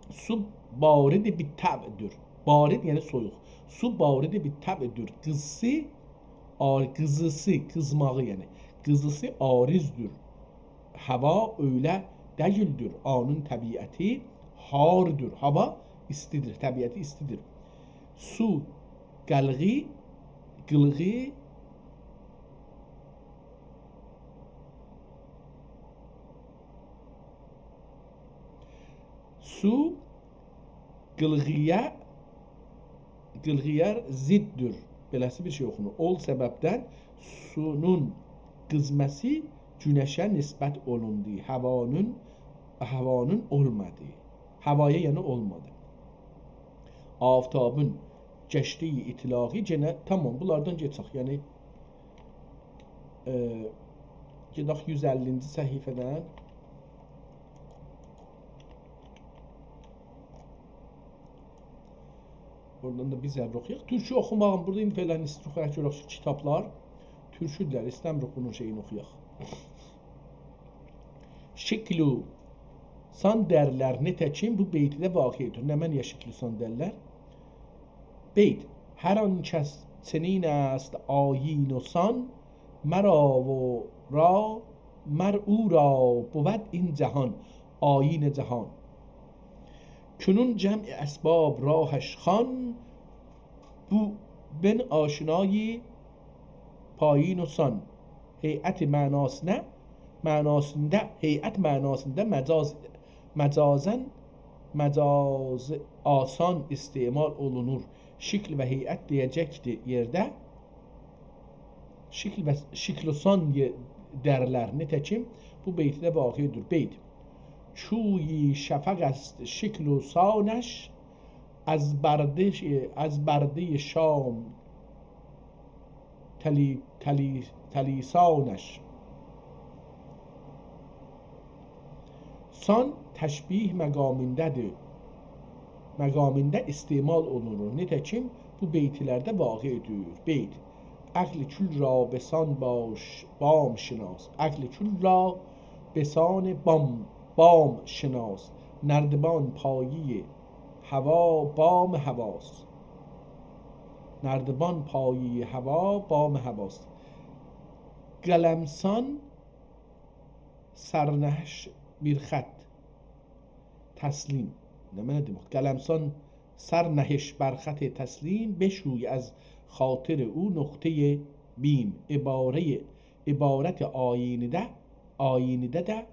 سو بارد بالطبع‌دور. بارد، یعنی سویوق. سو بارد بالطبع‌دور. قیزیسی، آر-، قیزیسی، قیزماغی، یعنی. قیزیسی عارض‌دور. هاوا اؤیله دئییلدیر. آنین طبیعتی حاردور. هاوا ایستی‌دیر، طبیعتی ایستی‌دیر. سو قیلغی، قیلغی، سو قیلغی‌یه، قیلغی‌یه ضددیر. بئله‌سی بیر شئی اوخونور. اول سببدن سونون قیزماسی گونشه نسبت اولوندو. هاوانین، هاوانین اولمادی. هاوایا، یعنی، اولمادی. آفتابین گئچدیگی اطلاقی، یئنه، تامام، بونلاردان گئچک. یعنی، ائ، گئدک یوز اللینجی صفحه‌دن. اورادان دا بیر ذره اوخویاق. تورکو اوخوماغین، بورادا ایندی فعلا ایستیروخ گؤرک کی، کیتابلار تورکودولر، ایسته‌میریک بونون شئیینی اوخویاق. شکل و سان درلر نتکین، بو بیتده واقع‌دیر. نمنه‌یه شکل و سان درلر؟ بیت: هر آن کس چنین است آیین و سان، مرا و را، مر او را بود این جهان. آیین جهان. کنون جمع اسباب راهش خوان، بو بن آشنای پایین و سان. هیئت معناسیندا، معناسیندا، هیئت معناسیندا مجاز، مجازاً، مجاز آسان استعمال اولونور. شکل و هیئت دئیه‌جکدی یئرده شکل و، شکل و سان یئ-، درلر. نتکیم بو بیتده واقع‌دیر. بیت. چویی شفق است شکل و سانش، از برده، از برده شام تلی-، تلی-، تلیسانش. سان تشبیه مقامینده‌دیر. مقامینده استعمال اولونور. نتکیم بو بیتلرده واقع‌دیر. بیت. عقل کل را به سان باش-، بام شناس. عقل کل را به سان بام، بام شناس. نردبان پایهٔ هوا بام هواست. نردبان پایهٔ هوا بام هواست. قلم‌سان سرنهش بر خط تسلیم. نمنه دئمک؟ قلم‌سان سرنهش بر خط تسلیم، بشوی از خاطر او نقطهٔ بیم. عبارهٔ، عبارت آیینیده، آیینیده ده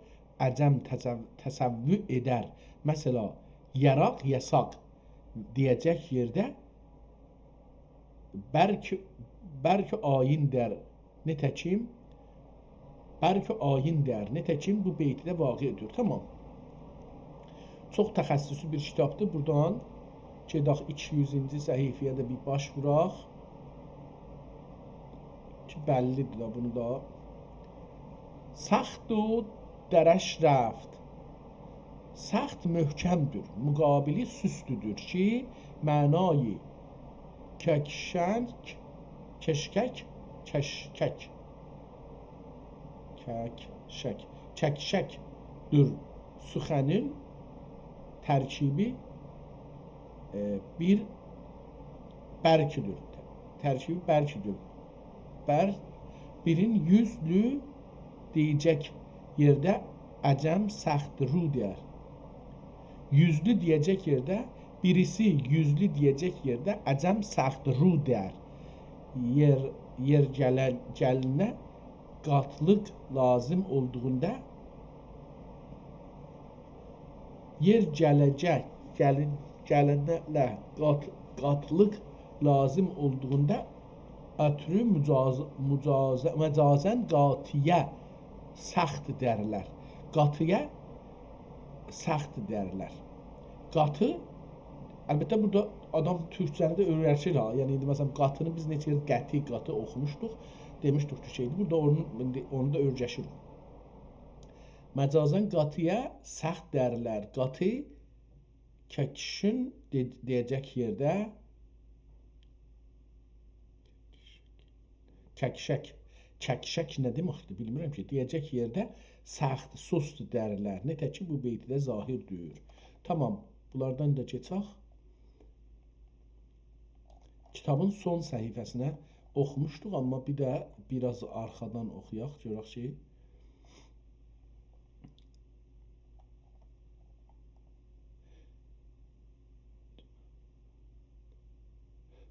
عجم تصو-، تصوع ائدر. مثلا، یراق، یساق دئیه‌جک یئرده بلکه، بلکه آیین در، نتکیم، بلکه آیین در، نتکیم بو بیتده واقع‌دیر. تامام. چوخ تخصصی بیر کیتابدیر. بورادان گئدک ایکی یوزونجو صفحه‌یه ده بیر باش ووراق. کی، بللی‌دیر ده بونو دا. سخت و درش رفت. سخت محکم‌دور، مقابلی سست‌دور کی، معنای ککشک، کشکک، کشکک، ککشک، ککشک‌دور. سخنین ترکیبی، ائ، بیر برک‌دور. ترکیبی برک‌دور. بر-، بیرین یوزلو دئیه‌جک یئرده عجم سخت‌رو دئیر. یوزلو دئیه‌جک یئرده، بیریسی یوزلو دئیه‌جک یئرده عجم سخت‌رو دئیر. یئر، یئر گلن، گلنه قاتلیق لازیم اولدوغوندا، یئر گله‌جک، گلین، گلنه قات-، قاتلیق لازیم اولدوغوندا اؤترو مجاز-، مجاز-، مجازاً قاطی‌یه سخت دئرلر. قاطی‌یه سخت دئرلر. قاطی، البته، بورادا آدام تورکجه‌نی ده اؤیرشیر ها. یعنی، ایندی، مثلا، قاطینی بیز نئچه یئر قطی، قاطی اوخوموشدوق. دئمیشدیک کی، شئیدیر. بورادا اونون، ایندی اونو دا اؤیرشیریک. مجازاً قاطی‌یه سخت دئرلر. قاطی ککشین دئ-، دئیه‌جک یئرده، ککشک. ککشک نه دئمکدیر، بیلمیرم کی. دئیه‌جک یئرده سخت، سست دئرلر. نته‌که کی بو بیتده ظاهر دئییل. تامام، بونلاردان دا کئچک. کیتابین سون صفحه‌سینه اوخوموشدوق، آمما بیر ده بیر آز آرخادان اوخویاق، گؤرک کی،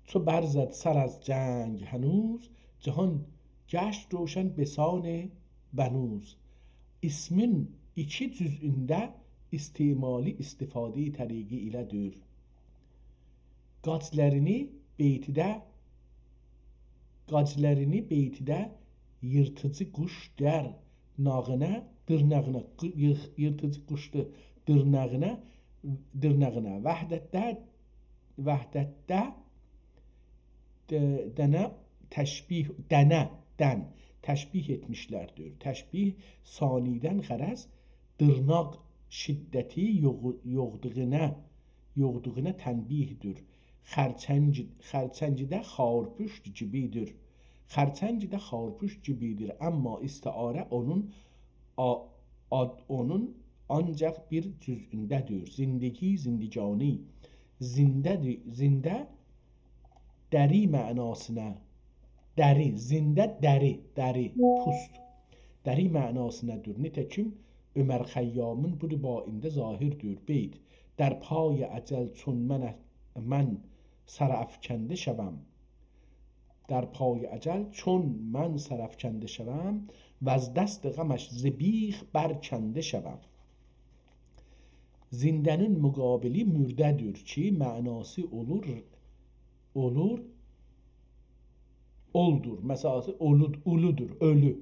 چو برزد سر از جنگ هنوز، جهان گشت روشن بسان بنوز. اسمین ایکی جزئونده استعمالی، استفاده‌ی طریقی ایله‌دیر. قاجلرینی بیتده، قاجلرینی بیتده ییرتیجی قوش درناغینا، دیرناغینا، قی-، ییغ-، ییرتیجی قوشدو دیرناغینا، دیرناغینا. وحدتده، وحدتده ده-، دنه تشبیه، دنه، دن، تشبیه ائتمیشلردیر. تشبیه ثانی‌دن غرض دیرناق شدتی یوغو-، یوغدوغونا، یوغدوغونا تنبیه‌دیر. خرچنگ، خرچنگده خارپوشت گیبی‌دیر. خرچنگده خارپوشت گیبی‌دیر. آمما استعاره اونون آ-، آد-، اونون آنجاق بیر جزئونده‌دیر. زندگی، زندگانی. زنده‌دیر، زنده دری معناسینا. دری، زنده دری، دری، پوست. دری معناسینادیر. نته‌کیم عمر خیامین بو رباعی‌نده ظاهردور. بیت: «در پای اجل چون من، من سرافکنده شوم.» «در پای اجل چون من سرافکنده شوم، وز دست غمش ز بیخ برکنده شوم.» زنده‌نین مقابلی مرده‌دیر کی، معناسی اولور، اولور، اولدور. معناسی اولود-، اولودور، اؤلو.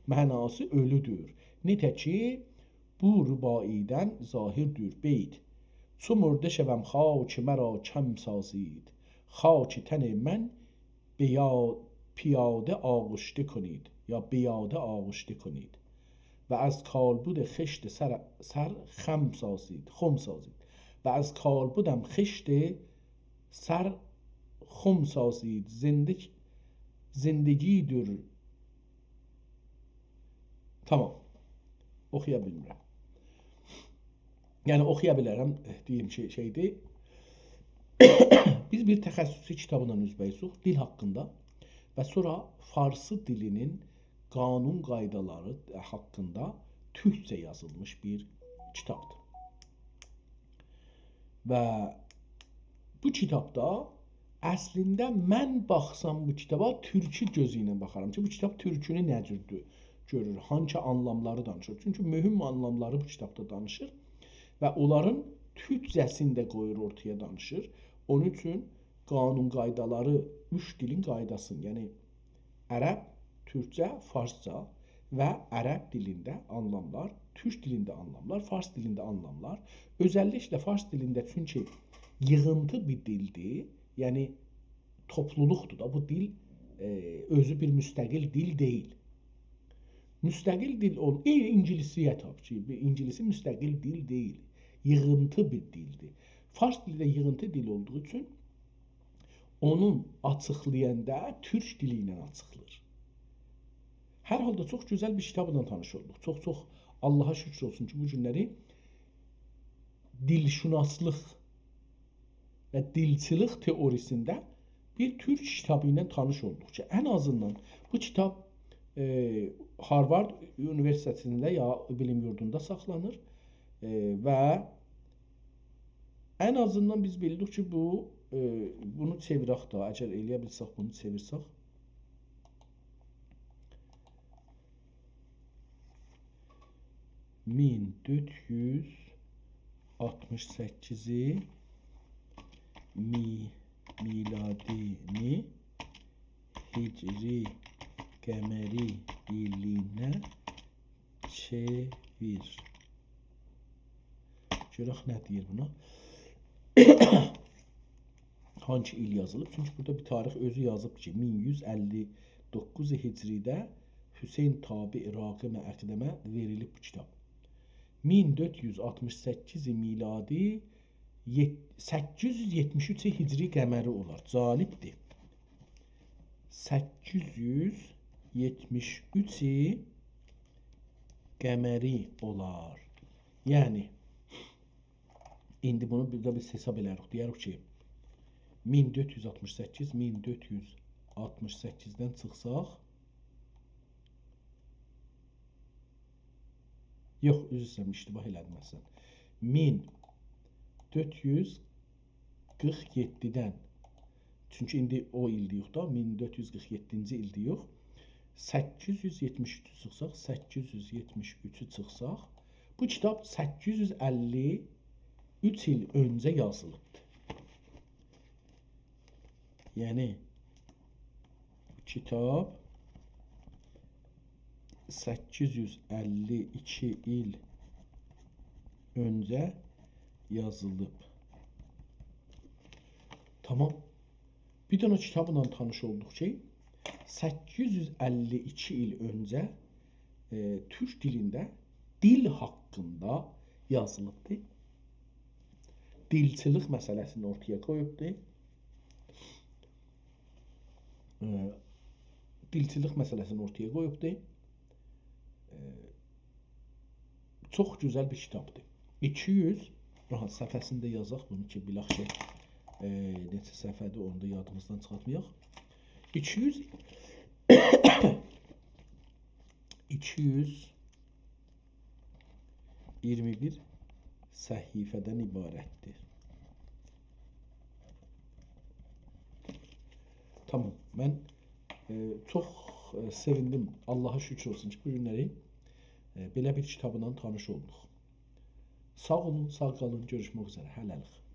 معناسی اؤلودور. نئجه کی، بو رباعی‌دن ظاهردور. بیت: «چو مرده شوم خاک مرا کم سازید، خاک تن من بیا-، پیاده آغشته کنید» یا «بیاده آغشته کنید»، «و از کالبد خشت سر، سر خم سازید»، «خم سازید»، «و از کالبدم خشت سر خم سازید»، زندگ-، زندگی‌دیر. تامام. اوخویا بیلمیرم. یعنی اوخویا بیلرم، دئییم شئی، شئیدیر. بیز بیر تخصصی کیتابلا اوزبه‌اوزوق، دیل حاقیندا و سونرا فارسی دیلینین قانون قایدالاری حاقیندا تورکجه یازیلمیش بیر کیتابدیر. و بو کیتابدا اصلینده من باخسام بو کیتابا، تورکو گؤزو ایله باخارام کی، بو کیتاب تورکونو نه جور گؤ-، گؤرور، هانسی آنلاملاری دانیشیر. چونکی مهم آنلاملاری بو کیتابدا دانیشیر و اونلارین تورکجه‌سینی ده قویور اورتایا، دانیشیر. اونون اوچون قانون قایدالاری، اوچ دیلین قایداسینی، یعنی عرب، تورکجه، فارسجا و عرب دیلینده آنلاملار، تورک دیلینده آنلاملار، فارس دیلینده آنلاملار. اؤزللیکله فارس دیلینده، چونکی ییغینتی بیر دیلدیر، یعنی توپلولوقدور دا، بو دیل، ائ، اؤزو بیر مستقل دیل دئییل. مستقل دیل اول-، ای-، اینگیلیسیه تاپی کی، بیر اینگیلیسی مستقل دیل دئییل، ییغینتی بیر دیلدیر. فارس دیلی ده ییغینتی دیل اولدوغو اوچون اونون آچیقلایاندا تورک دیلی ایله آچیقلاییر. هر حالدا چوخ گؤزل بیر کیتابلا تانیش اولدوق. چوخ-چوخ آللاها شوکور اولسون کی، بو گونلری دیل‌شناسلیق و دیلچیلیک تئوریسینده بیر تورک کیتابی ایله تانیش اولدوق کی، ان آزیندان بو کیتاب، ائ، هاروارد اونیوئرسیتئتینده یا بیلیم یوردوندا ساخلانیر، ائ، و ان آزیندان بیز بیلدیک کی، بو، ائ، بونو چئویرک ده، اگر ائلیه بیلسک، بونو چئویرسک. مین دؤرد یوز آلتمیش سککیزی می-، میلادینی هجری قمری ایلینه چئویر. گؤرک نه دئییر بونا. هانسی ایل یازیلیب؟ چونکی بورادا بیر تاریخ اؤزو یازیب کی، مین یوز اللی دوققوز هجریده حسین تابع راغم اقدمه وئریلیب بو کیتاب. مین دؤرد یوز آلتمیش سککیز میلادی، یئت-، سککیز یوز یئتمیش اوچ هجری قمری اولار. جالبدیر. سککیز یوز یئتمیش اوچ قمری اولار. یعنی، ایندی بونو بیر ده بیز حساب ائلریک. دئیریک کی، مین دؤرد یوز آلتمیش سککیز، مین دؤرد یوز آلتمیش سککیزدن چیخساق، یوخ، عذر ایسته‌ییرم، اشتباه ائله‌دیم اصلاً. مین دؤرد یوز قیرخ یئددیدن، چونکی ایندی او ایل دئییریک دا، مین دؤرد یوز قیرخ یئددینجی ایل دئییریک. سککیز یوز یئتمیش اوچو چیخساق، سککیز یوز یئتمیش اوچو چیخساق، بو کیتاب سککیز یوز اللی اوچ ایل اؤنجه یازیلیبدیر. یعنی، بو کیتاب سککیز یوز اللی ایکی ایل اؤنجه یازیلیب. تامام. بیر دنه کیتابلا تانیش اولدوق کی، سککیز یوز اللی ایکی ایل اؤنجه، ائ، تورک دیلینده دیل حاقیندا یازیلیبدیر. دیلچیلیک مسئله‌سینی اورتایا قویوبدور. ائ، دیلچیلیک مسئله‌سینی اورتایا قویوبدور. ائ، چوخ گؤزل بیر کیتابدیر. ایکی یوز، آها، صفحه‌سینی ده یازاق بونو کی، بیلاخ کی، ائ، نئچه صفحه‌دیر، اونو دا یادیمیزدان چیخارتمایاق. ایکی یوز، ایکی یوز، اییرمی بیر صفحه‌دن عبارتدیر. تامام. من، ائ، چوخ، ائ، سئویندیم. آللاها شوکور اولسون کی، بو گونلری، ائ، بئله بیر کیتابلا تانیش اولدوق. ساغ اولون، ساغ قالین، گؤروشمک اوزره. هله‌لیک.